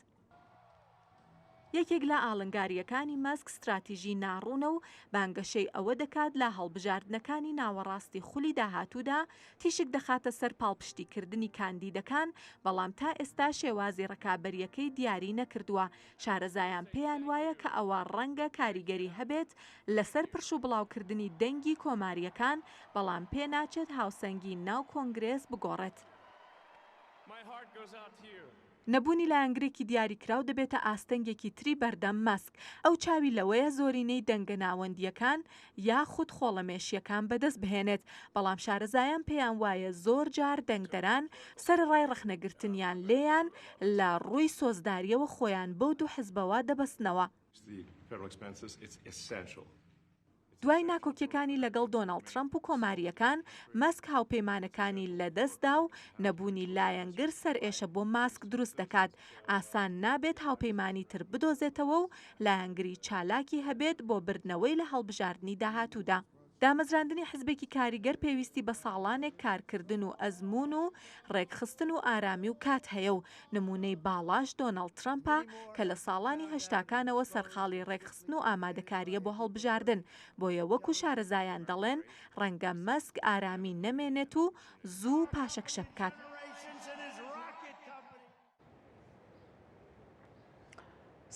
یەکێک لە ئاڵنگارییەکانی مەسک ستراتیژی ناڕوونە و بانگەشەی ئەوە دەکات لە هەڵبژاردنەکانی ناوەڕاستی خولی داهاتوودا تیشک دەخاتە سەر پاڵپشتیکردنی کاندیدەکان، بەڵام تا ئێستا شێوازی ڕکابەرییەکەی دیاری نەکردووە، شارەزایان پێیان وایە کە ئەوە ڕەنگە کاریگەری هەبێت لەسەر پرشوبڵاوکردنی دەنگی کۆمارییەکان، بەڵام پێناچێت هاوسەنگی ناو کۆنگرێس بگۆڕێت. نەبوونی لایەنگرێکی دیاریکراو دەبێتە ئاستەنگێکی تری بەردەم مەسک، ئەو چاوی لەوەیە زۆرینەی دەنگە ناوەندییەکان یاخود خۆڵەمێشییەکان بەدەست بهێنێت، بەڵام شارەزایان پێیان وایە زۆر جار دەنگدەران سەرەڕای ڕەخنەگرتنیان لێیان لە ڕووی سۆزدارییەوە خۆیان بەو دوو حزبەوە دەبەستنەوە. دوای ناکۆکییەکانی لەگەڵ دۆناڵد ترەمپ و کۆمارییەکان، مەسک هاوپەیمانەکانی لەدەستدا و نەبوونی لایەنگر سەرئێشە بۆ ماسک دروست دەکات، ئاسان نابێت هاوپەیمانی تر بدۆزێتەوە و لایەنگری چالاکی هەبێت بۆ بردنەوەی لە هەڵبژاردنی داهاتوودا. دامەزراندنی حزبێکی کاریگەر پێویستی بە ساڵانێک کارکردن و ئەزموون و ڕێکخستن و ئارامی و کات هەیە و نموونەی باڵاش دۆناڵد ترەمپە کە لە ساڵانی هەشتاکانەوە سەرقاڵی ڕێکخستن و ئامادەکارییە بۆ هەڵبژاردن، بۆیە وەکو شارەزایان دەڵێن ڕەنگە مەسک ئارامی نەمێنێت و زوو پاشەکشە بکات.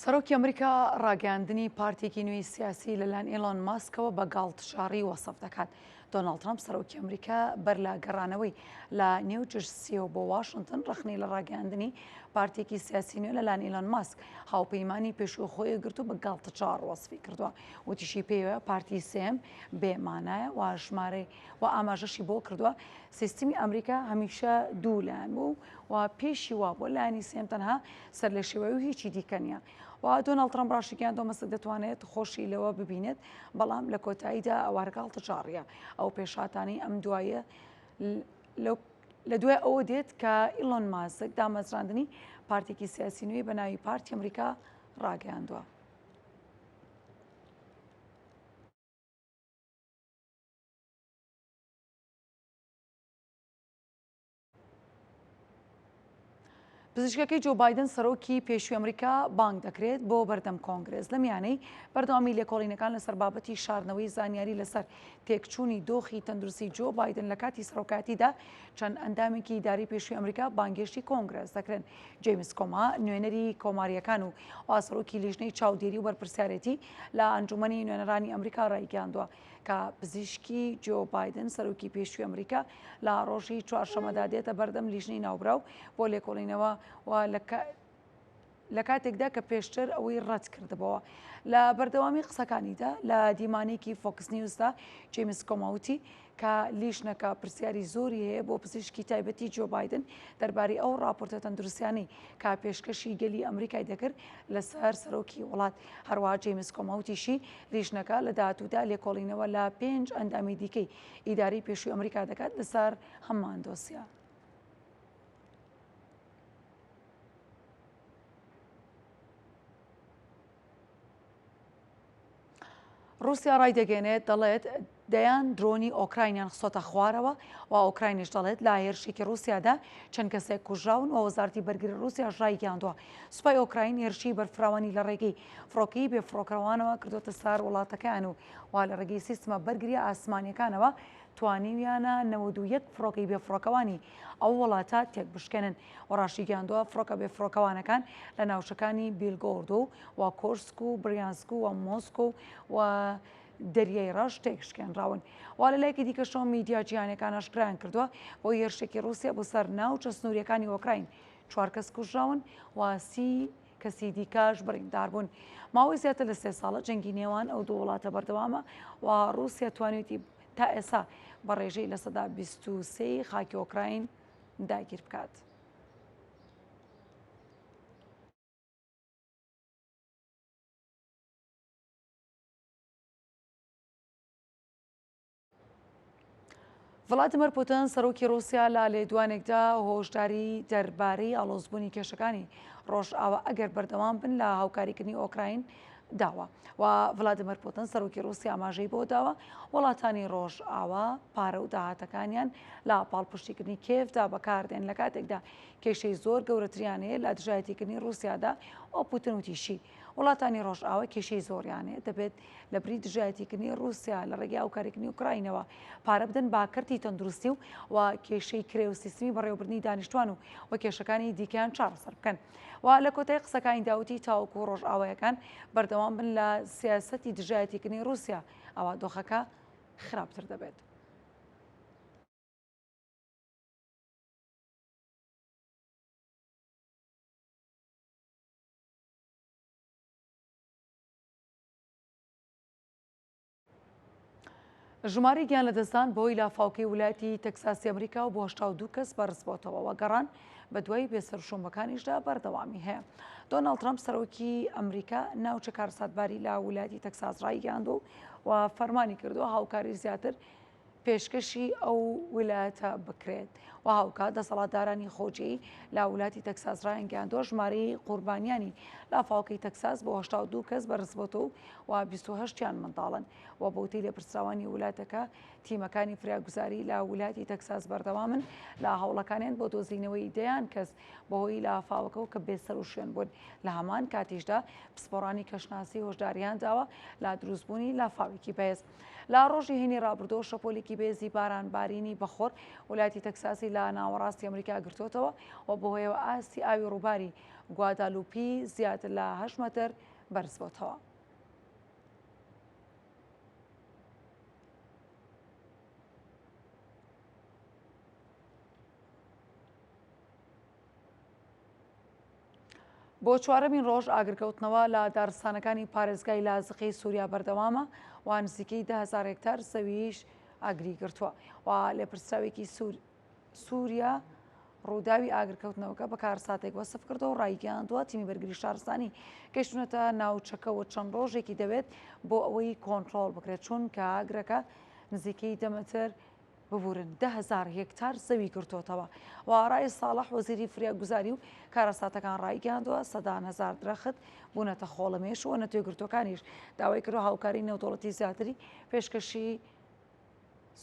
سەرۆکی ئەمریکا ڕاگەیاندنی پارتێکی نوێی سیاسی لەلایەن ئیلۆن ماسکەوە بە گاڵتەجاڕی وەسف دەکات. دۆناڵد ترەمپ سەرۆکی ئەمریکا بەر لە گەڕانەوەی لە نیو جرسیەوە بۆ واشنتن ڕەخنەی لە ڕاگەیاندنی پارتێکی سیاسی نوێ لەلایەن ئیلۆن ماسک هاوپەیمانی پێشووی خۆی گرت و بە گاڵتەجاڕ وەسفی کردووە. وتیشی پێیوایە پارتی سێیەم بێ مانایە و ژمارەی و ئاماژەشی بۆ کردووە سیستمی ئەمریکا هەمیشە دوو لایەن بوو و پێشی وابووە لایەنی سێیەم تەنها سەرلێشێواوی و هیچی دیکە نییە. و دۆناڵد ترەمپ ڕاشیگەیاندووە مەسک دەتوانێت خۆشی لەوە ببینێت، بەڵام لە کۆتاییدا ئەوە هەر گاڵتەجاڕییە. ئەو پێشهاتانەی ئەم دواییە لەو. لە دوای ئەوە دێت کە ئیلۆن ماسک دامەزراندنی پارتێکی سیاسی نوێی بە ناوی پارتی ئەمریکا ڕاگەیاندووە. پزیشکەکەی جۆ بایدن سەرۆکی پێشوی ئەمریکا بانگ دەکرێت بۆ بەردەم کۆنگرێس لە میانەی بەردەوامی لێکۆڵینەکان لەسەر بابەتی شاردنەوەی زانیاری لەسەر تێکچوونی دۆخی تەندروستی جۆ بایدن لە کاتی سەرۆکایەتیدا چەند ئەندامێکی ئیدارەی پێشوی ئەمریکا بانگێشتی کۆنگرێس دەکرێن جەیمس کۆما نوێنەری کۆماریەکان و سەرۆکی لیژنەی چاودێری و بەرپرسیارێتی لە ئەنجومەنی نوێنەرانی ئەمریکا ڕایگەیاندووە کە پزیشکی جۆ بایدن سەرۆکی پێشوی ئەمریکا لە ڕۆژی چوارشەمەدا دێتە بەردەم لیژنەی ناوبراو بۆ لێکۆڵینەوە و لە کاتێکدا کە پێشتر ئەوەی ڕەت کردبەوە. لە بەردەوامی قسەکانیدا لە دیمانەیەکی فۆکس نیوزدا جەیمس کۆما وتی کە لیژنەکە پرسیاری زۆری هەیە بۆ پزیشکی تایبەتی جۆ بایدن دەربارەی ئەو ڕاپۆرتە تەندروستیانەی کە پێشکەشی گەلی ئەمریکای دەکرد لەسەر سەرۆکی وڵات. هەروەها جەیمس کۆما وتیشی لیژنەکە لە داهاتوودا لێکۆڵینەوە لە پێنج ئەندامی دیکەی ئیدارەی پێشووی ئەمریکا دەکات لەسەر هەمان دۆسیە. ڕووسیا ڕایدەگەێنێت دەڵێت دەیان درۆنی ئۆکراینیان خستۆتە خوارەوە و ئۆکراینیش دەڵێت لە هێرشێکی ڕووسیادا چەند کەسێک کوژراون و وەزارەتی بەرگری ڕووسیاش ڕایگەیاندووە سوپای ئۆکراین هێرشی بەرفراوانی لە ڕێگەی فڕۆکەی بێفڕۆکەوانەوە کردۆتە سەر وڵاتەکەیان و وا لە ڕێگەی سیستمە بەرگرییە ئاسمانییەکانەوە توانیویانە 91 فڕۆکەی بێفڕۆکەوانی ئەو وڵاتە تێکبشکێنن و ڕاشیگەیاندووە فڕۆکە بێفڕۆکەوانەکان لە ناوچەکانی بیلگۆرد و و کۆرسک و بریانسک و مۆسکۆ و دەریای ڕەش تێکشکێنراون. و لە لایەکی دیکەشەوە میدیا جیهانیەکان ئاشکرایان کردووە بۆ هێرشێکی ڕووسیا بۆ سەر ناوچە سنووریەکانی ئۆکراین چوار کەس کوژراون و سی کەسی دیکەش بریندار بوون. ماوەی زیاتر لە سێ ساڵە جەنگی نێوان ئەو دوو وڵاتە بەردەوامە و ڕووسیا توانیویەتی تا ئێستا بە ڕێژەی 23% ی خاکی ئۆکراین داگیر بکات. ڤلادیمیر پوتن سەرۆکی ڕووسیا لە لێدوانێکدا هۆشداری دەربارەی ئاڵۆزبوونی کێشەکانی ڕۆژئاوا ئەگەر بەردەوام بن لە هاوکاریکردنی ئۆکراین داوە و ڤلادیمیر پوتن سەرۆکی ڕووسیا ئاماژەی بۆ داوە وڵاتانی ڕۆژئاوا پارە و داهاتەکانیان لە پاڵپشتیکردنی کێفدا بەکاردێن لە کاتێکدا کێشەی زۆر گەورەتریان هەیە لە دژایەتیکردنی ڕووسیادا و پوتن وتیشی وڵاتانی ڕۆژئاوا کێشەی زۆریان هەیە، دەبێت لەبری دژایەتیکردنی ڕووسیا لە ڕێگەی هاوکاریکردنی ئۆکراینەوە پارە بدەن بە کەرتی تەندروستی و و کێشەی کرێ و سیستمی بەڕێوەبردنی دانیشتوان و و کێشەکانی دیکەیان چارەسەر بکەن. و لە کۆتایی قسەکانیدا وتی تاوەکو ڕۆژئاوایەکان بەردەوام بن لە سیاسەتی دژایەتیکردنی ڕووسیا ئەوا دۆخەکە خراپتر دەبێت. ژمارەی گیان لەدەستدان بەهۆی لافاوکەی ولایەتی تەکساسی ئەمریکا و بۆ 82 کەس بەرزبۆتەوە و گەڕان بە دوای بێسەروشوونبەکانیشدا بەردەوامی هەیە. دۆناڵد ترەمپ سەرۆکی ئەمریکا ناوچە کارەساتباری لە ولایەتی تەکساس ڕایگەیاندووە و فەرمانی کردووە هاوکاری زیاتر پێشکەشی ئەو ولایەتە بکرێت و هاوکات دەسەڵاتدارانی خۆجێی لە ولاتی تەکساس ڕایانگەیاندووە ژمارەی قوربانیانی لافاوەکەی تەکساس بۆ 82 کەس بەرزبۆتەوە و 28 یان منداڵن و بەوتەی لێپرسراوانی ولاتەکە تیمەکانی فریاگوزاری لە ولاتی تەکساس بەردەوامن لە هەوڵەکانیان بۆ دۆزینەوەی دەیان کەس بەهۆی لافاوەکەوە کە بێسەروشوێن بوون لە هەمان کاتیشدا پسپۆڕانی کەشناسی هۆشداریان داوە لە دروستبوونی لافاوێکی بەهێز. لە ڕۆژی هەینی ڕابردووە شەپۆلێکی بەهێزی بارانبارینی بەخۆر ویلایەتی تەکساسی لە ناوەڕاستی ئەمریکا گرتووەتەوە و بەهۆیەوە ئاستی ئاوی ڕووباری گوادالوپی زیاتر لە هەشت مەتر بەرزبۆتەوە. بۆ چوارەمین ڕۆژ ئاگرکەوتنەوە لە دارستانەکانی پارێزگای لازقی سووریا بەردەوامە و نزیکەی 10هزار هێکتار زەویش ئاگری گرتووە و لێپرسراوێکی سوور سووریا ڕووداوی ئاگرکەوتنەوەکە بە کارساتێک وەسف کردەوە و ڕایگەیاندووە تیمی بەرگری شارستانی گەیشتونەتە ناوچەکەوە چەند ڕۆژێکی دەوێت بۆ ئەوەی کۆنترۆڵ بکرێت چونکە ئاگرەکە نزیکەی دە مەتر. ببورن 10هزار هێکتار زەوی گرتۆتەوە و ڕای ساڵح وەزیری فریاگوزاری و کارەساتەکان ڕایگەیاندووە سەدان هەزار درەخت بوونەتە خۆڵەمێش و نەتەوەیەکگرتووەکانیش داوای کردووە هاوکاری نێودەوڵەتی زیاتری پێشکەشی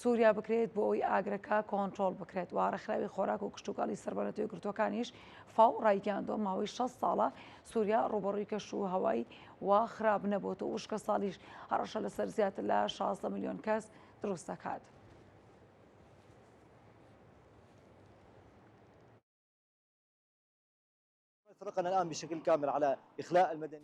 سووریا بکرێت بۆ ئەوەی ئاگرەکە کۆنترۆڵ بکرێت و ڕێکخراوی خۆراک و کشتوکاڵی سەر بە نەتەوەیەکگرتووەکانیش فاو ڕایگەیاندووە ماوەی 60 ساڵە سووریا ڕووبەڕووی کەش و هەوای وا خراپ نەبووەتەوە وشکە ساڵیش هەڕەشە لەسەر زیاتر لە 16 ملیۆن کەس دروست دەکات.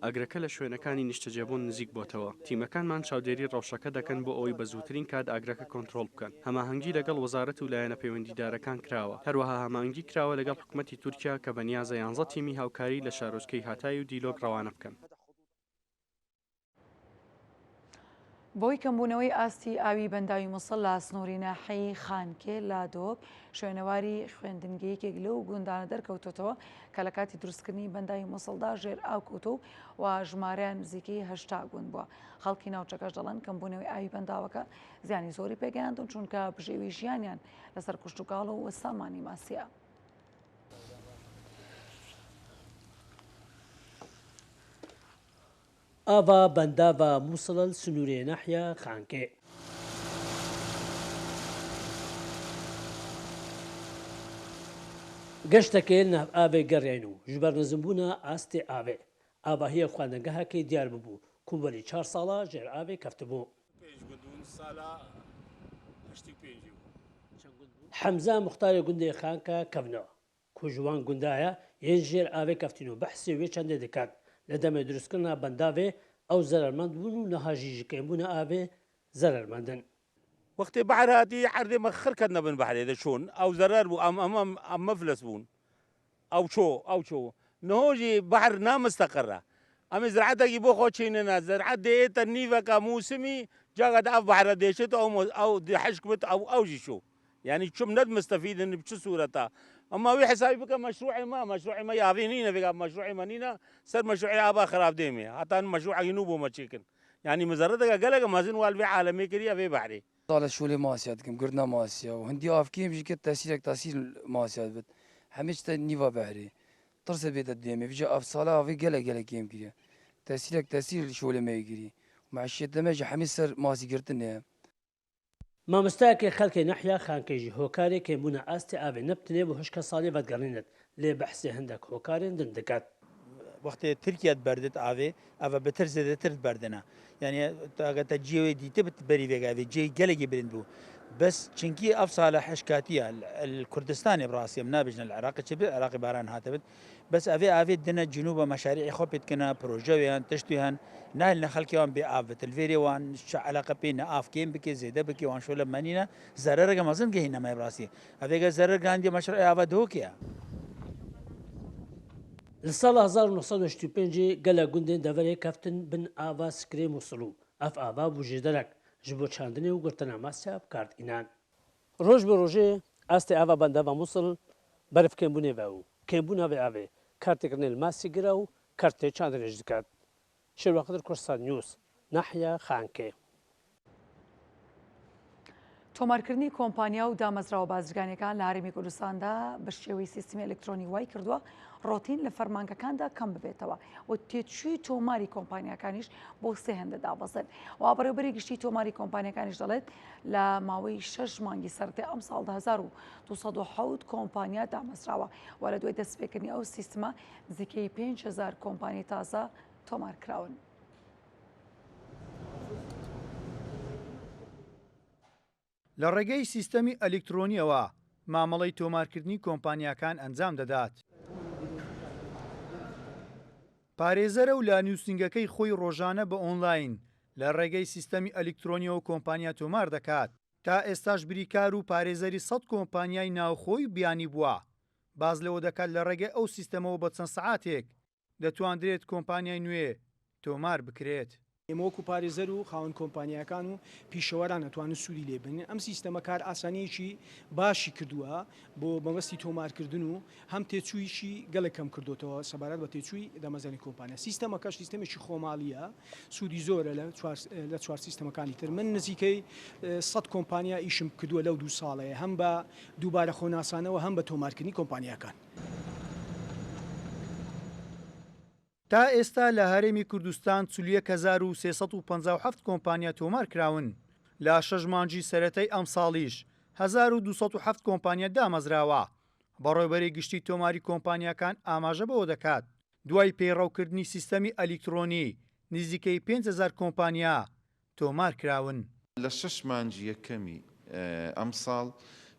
ئاگرەکە لە شوێنەکانی نیشتەجێبوون نزیک بۆتەوە، تیمەکانمان چاودێری ڕەوشەکە دەکەن بۆ ئەوەی بە زووترین کات ئاگرەکە کۆنترۆڵ بکەن. هەماهەنگی لەگەڵ وەزارەت و لایەنە پەیوەندیدارەکان کراوە، هەروەها هەماهەنگی کراوە لەگەڵ حکومەتی تورکیا کە بەنیازە یانزە تیمی هاوکاری لە شارۆچکەی هاتای و دیلۆک ڕەوانە بکەن. بەهۆی کەمبوونەوەی ئاستی ئاوی بەنداوی موسڵ لە سنووری ناحیەی خانکێ لە دهۆک، شوێنەواری خوێندنگەی یەکێک لەو گوندانە دەرکەوتۆتەوە کە لە کاتی دروستکردنی بەنداوی موسڵدا ژێر ئاو کەوتووە و ژمارەیان نزیکەی 80 گوند بووە. خەڵکی ناوچەکەش دەڵێن کەمبوونەوەی ئاوی بەنداوەکە زیانی زۆری پێگەیاندون چونکە بژێوی ژیانیان لەسەر کشتوکاڵ و سامانی ماسییە. Ava bendava Mûsil li sinûrê nahya Xankê. Geştekê li nav avê geriyayîn û ji ber nizimbûna astê avê, avahiya xwendingehekê diyar bûbû ku welî çar sala jêr avê keftibû. Hemze muxtarê gundê Xanka Kevna ku ji wan gunda ye yên jêr avê keftîn û behsê wê çendê diket. Li demê dirustkirina bendavê ew zerermend bûn û niha jî ji kêmbûna avê zerermend in. Wextê behr hatî erdê me xir ketine bin behrê de çûn ew zerer bû em em em miflis bûn ew ço ew ço niho jî behr na misteqir e em ê ziraetekî bo xwe çênine ziraet dê ête nîveka mûsimî caga de ev behre dê çit ew ew dê hişk bit ew ew jî ço. Yanî çim ned mistefîd in bi çi sûreta. Ema wî hesabî bike meşrûê me, meşrûê me yavê nîne vêga meşrûê me nîne ser meşrûê ava xirab dê me. Heta hin meşrûekî nû bo me çêkin. Yanî mizereteke geleke mezin wa li vê alemê kiriye vê behrê. Sale şolê masiya dikim, girtina masiya û hindî av kêm jî ket tesîrek tesîr li masiya dibit. Hemê çite nîva behrê. Tirsê bête dêmê. Vîca ev sale avê gelek gelek kêm kiriye. Tesîrek tesîr li şolê me yê kirî. Û meşiyetê me jî hemê ser masî girtinê ye. Mamosteyekê xelkê Nehya Xankê jî hokarê kêmbûna astê avê ne bi tenê bo hişka salê vedigerînet lê behsê hindek hokarên din diket. Wextê Tirkiye diberdit avê ev e bitir zêdetir diberdine. Yanî eger te cihê wê dîtibit berî vêga evê cihê gelekî bilind bû. Bes çinkî ev sale hişkatiye li Kurdistanê bi rastî em nabêjin li Iraqê çi bi Iraqê baran hatibit. Bes evê avê dine cinûba meşarî'ê xwe pê dikine, proje wê hen, tişt wê hen. Nahêline xelkê wan bê av bit. Li vêrê wan çi eleqe pê ne av kêm bike, zêde bike wan şole menîne. Zerereke mezin digihîne me bi rastî. Evê ger zerer gihandiye meşrû'ê ava Dihokê ye. Li sala 1985 ê gelek gundên deverê keftin bin ava Sikirê Mûsil û ev ava bû jêderek ji bo çandinê û girtina masya bi kar diînan. Roj bi rojê astê ava bendava Mûsil berf kêmbûnê ve û kêmbûna vê avê kartêkirinê li masî gira û kartê çandinê jî diket. Şêrwa Xidir Kurdistan News, Nahya Xankê. تۆمارکردنی کۆمپانیا و دامەزراوە بازرگانیەکان لە هەرێمی کوردستاندا بە شێوەی سیستمی ئەلکترۆنی وای کردووە ڕۆتین لە فەرمانگەکاندا کەم ببێتەوە و تێچووی تۆماری کۆمپانیاکانیش بۆ سێ هێندە دابەزێت و بەڕێوبەری گشتی تۆماری کۆمپانیەکانیش دەڵێت لە ماوەی شەش مانگی سەرەتای ئەمساڵدا 1207 کۆمپانیا دامەزراوە و لە دوای دەستپێکردنی ئەو سیستمە نزیکەی 5000 کۆمپانی تازە تۆمار کراون. لە ڕێگەی سیستەمی ئەلیکترۆنییەوە مامەڵەی تۆمارکردنی کۆمپانیاکان ئەنجام دەدات. پارێزەرە و لە نووسینگەکەی خۆی ڕۆژانە بە ئۆنلاین لە ڕێگەی سیستەمی ئەلیکترۆنییەوە کۆمپانیا تۆمار دەکات. تا ئێستاش بریکار و پارێزەری سەد کۆمپانیای ناوخۆی و بیانی بووە. باس لەوە دەکات لە ڕێگەی ئەو سیستەمەوە بە چەند سەعاتێک دەتواندرێت کۆمپانیای نوێ تۆمار بکرێت. ئێمە وەکو پارێزەر و خاوەن کۆمپانیاکان و پیشەوەران ئەتوانن سوودی لێ ببینن، ئەم سیستەمە کارئاسانییەکی باشی کردووە بۆ مەبەستی تۆمارکردن و هەم تێچوویشی گەلێک کەم کردۆتەوە سەبارەت بە تێچووی دامەزراندنی کۆمپانیا. سیستەمەکەش سیستەمێکی خۆماڵییە، سوودی زۆرە لە چوار سیستەمەکانی تر. من نزیکەی سەد کۆمپانیا ئیشم کردووە لەو دوو ساڵەیە هەم بە دووبارە خۆناسانەوە هەم بە تۆمارکردنی کۆمپانیاکان. تا ئێستا لە هەرێمی کوردستان 41 هەزار و 357 کۆمپانیا تۆمار کراون، لە شەش مانگی سەرەتای ئەمساڵیش 1207 کۆمپانیا دامەزراوە. بەڕێوەبەری گشتی تۆماری کۆمپانیاکان ئاماژە بەوە دەکات، دوای پەیڕەوکردنی سیستەمی ئەلیکترۆنی نزیکەی 5000 کۆمپانیا تۆمار کراون. لە شەش مانگی یەکەمی ئەمساڵ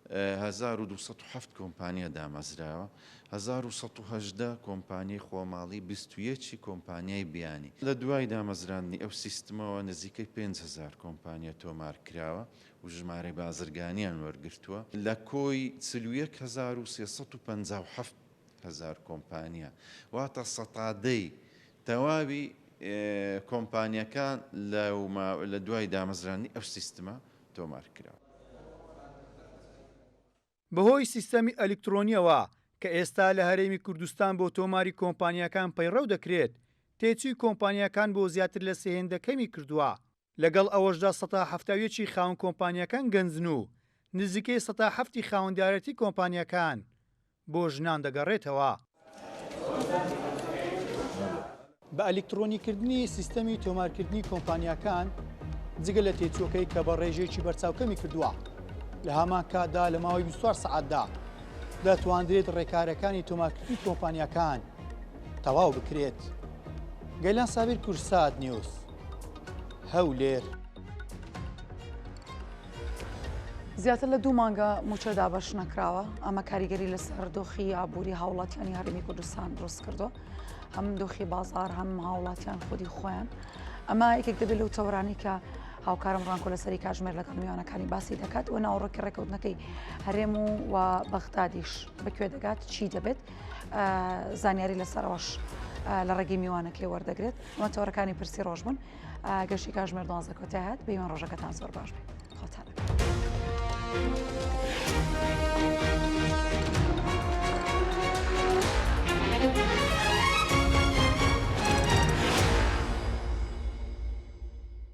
1207 کۆمپانیا دامەزراوە، 1118 کۆمپانیای خۆماڵی، 21 ی کۆمپانیای بیانی. لە دوای دامەزراندنی ئەو سیستمەوە نزیکەی 5000 کۆمپانیا تۆمار کراوە و ژمارەی بازرگانیان وەرگرتووە. لە کۆی 41357 هەزار کۆمپانیا واتە سەتا دەی تەواوی کۆمپانیەکان لە دوای دامەزراندنی ئەو سیستمە تۆمار کراوە. بەهۆی سیستەمی ئەلیکترۆنییەوە کە ئێستا لە هەرێمی کوردستان بۆ تۆماری کۆمپانیاکان پەیڕەو دەکرێت، تێچووی کۆمپانیاکان بۆ زیاتر لە سێ هێندە کەمی کردووە. لەگەڵ ئەوەشدا سەتا 71 ی خاوەن کۆمپانیاکان گەنجن و نزیکەی سەتا حەفتی خاوەندارێتی کۆمپانیاکان بۆ ژنان دەگەڕێتەوە. بە ئەلیکترۆنیکردنی سیستەمی تۆمارکردنی کۆمپانیاکان، جگە لە تێچووەکەی کە بە ڕێژەیەکی بەرچاو کەمی کردووە، لە هەمان کاتدا لە ماوەی 24 سەعاتدا دەتواندرێت ڕێکارەکانی تۆمارکردنی کۆمپانیاکان تەواو بکرێت. گەیلان سابیر کوردسات نیوز. هەولێر. زیاتر لە دوو مانگە مووچە دابەش نەکراوە، ئەمە کاریگەری لەسەر دۆخی ئابووری هاوڵاتیانی هەرێمی کوردستان دروست کردووە، هەم دۆخی بازار هەم هاوڵاتیان خودی خۆیان. ئەمە یەکێک دەبێت لەو تەوەرانەی کە هاوکارم ڕانکۆ لەسەری کاژمێر لەگەڵ میوانەکانی باسی دەکات و ناوەڕۆکی ڕێکەوتنەکەی هەرێم و و بەغدادیش بەکوێ دەگات چی دەبێت زانیاری لەسەرەوەش لە ڕێگەی میوانەکەی وەردەگرێت ئەمە تەوەرەکانی پرسی ڕۆژ بوون گەشتی کاژمێر دوانزە کۆتای هات بەیوان ڕۆژەکەتان زۆر باش بێت خۆتان لەگەڵ.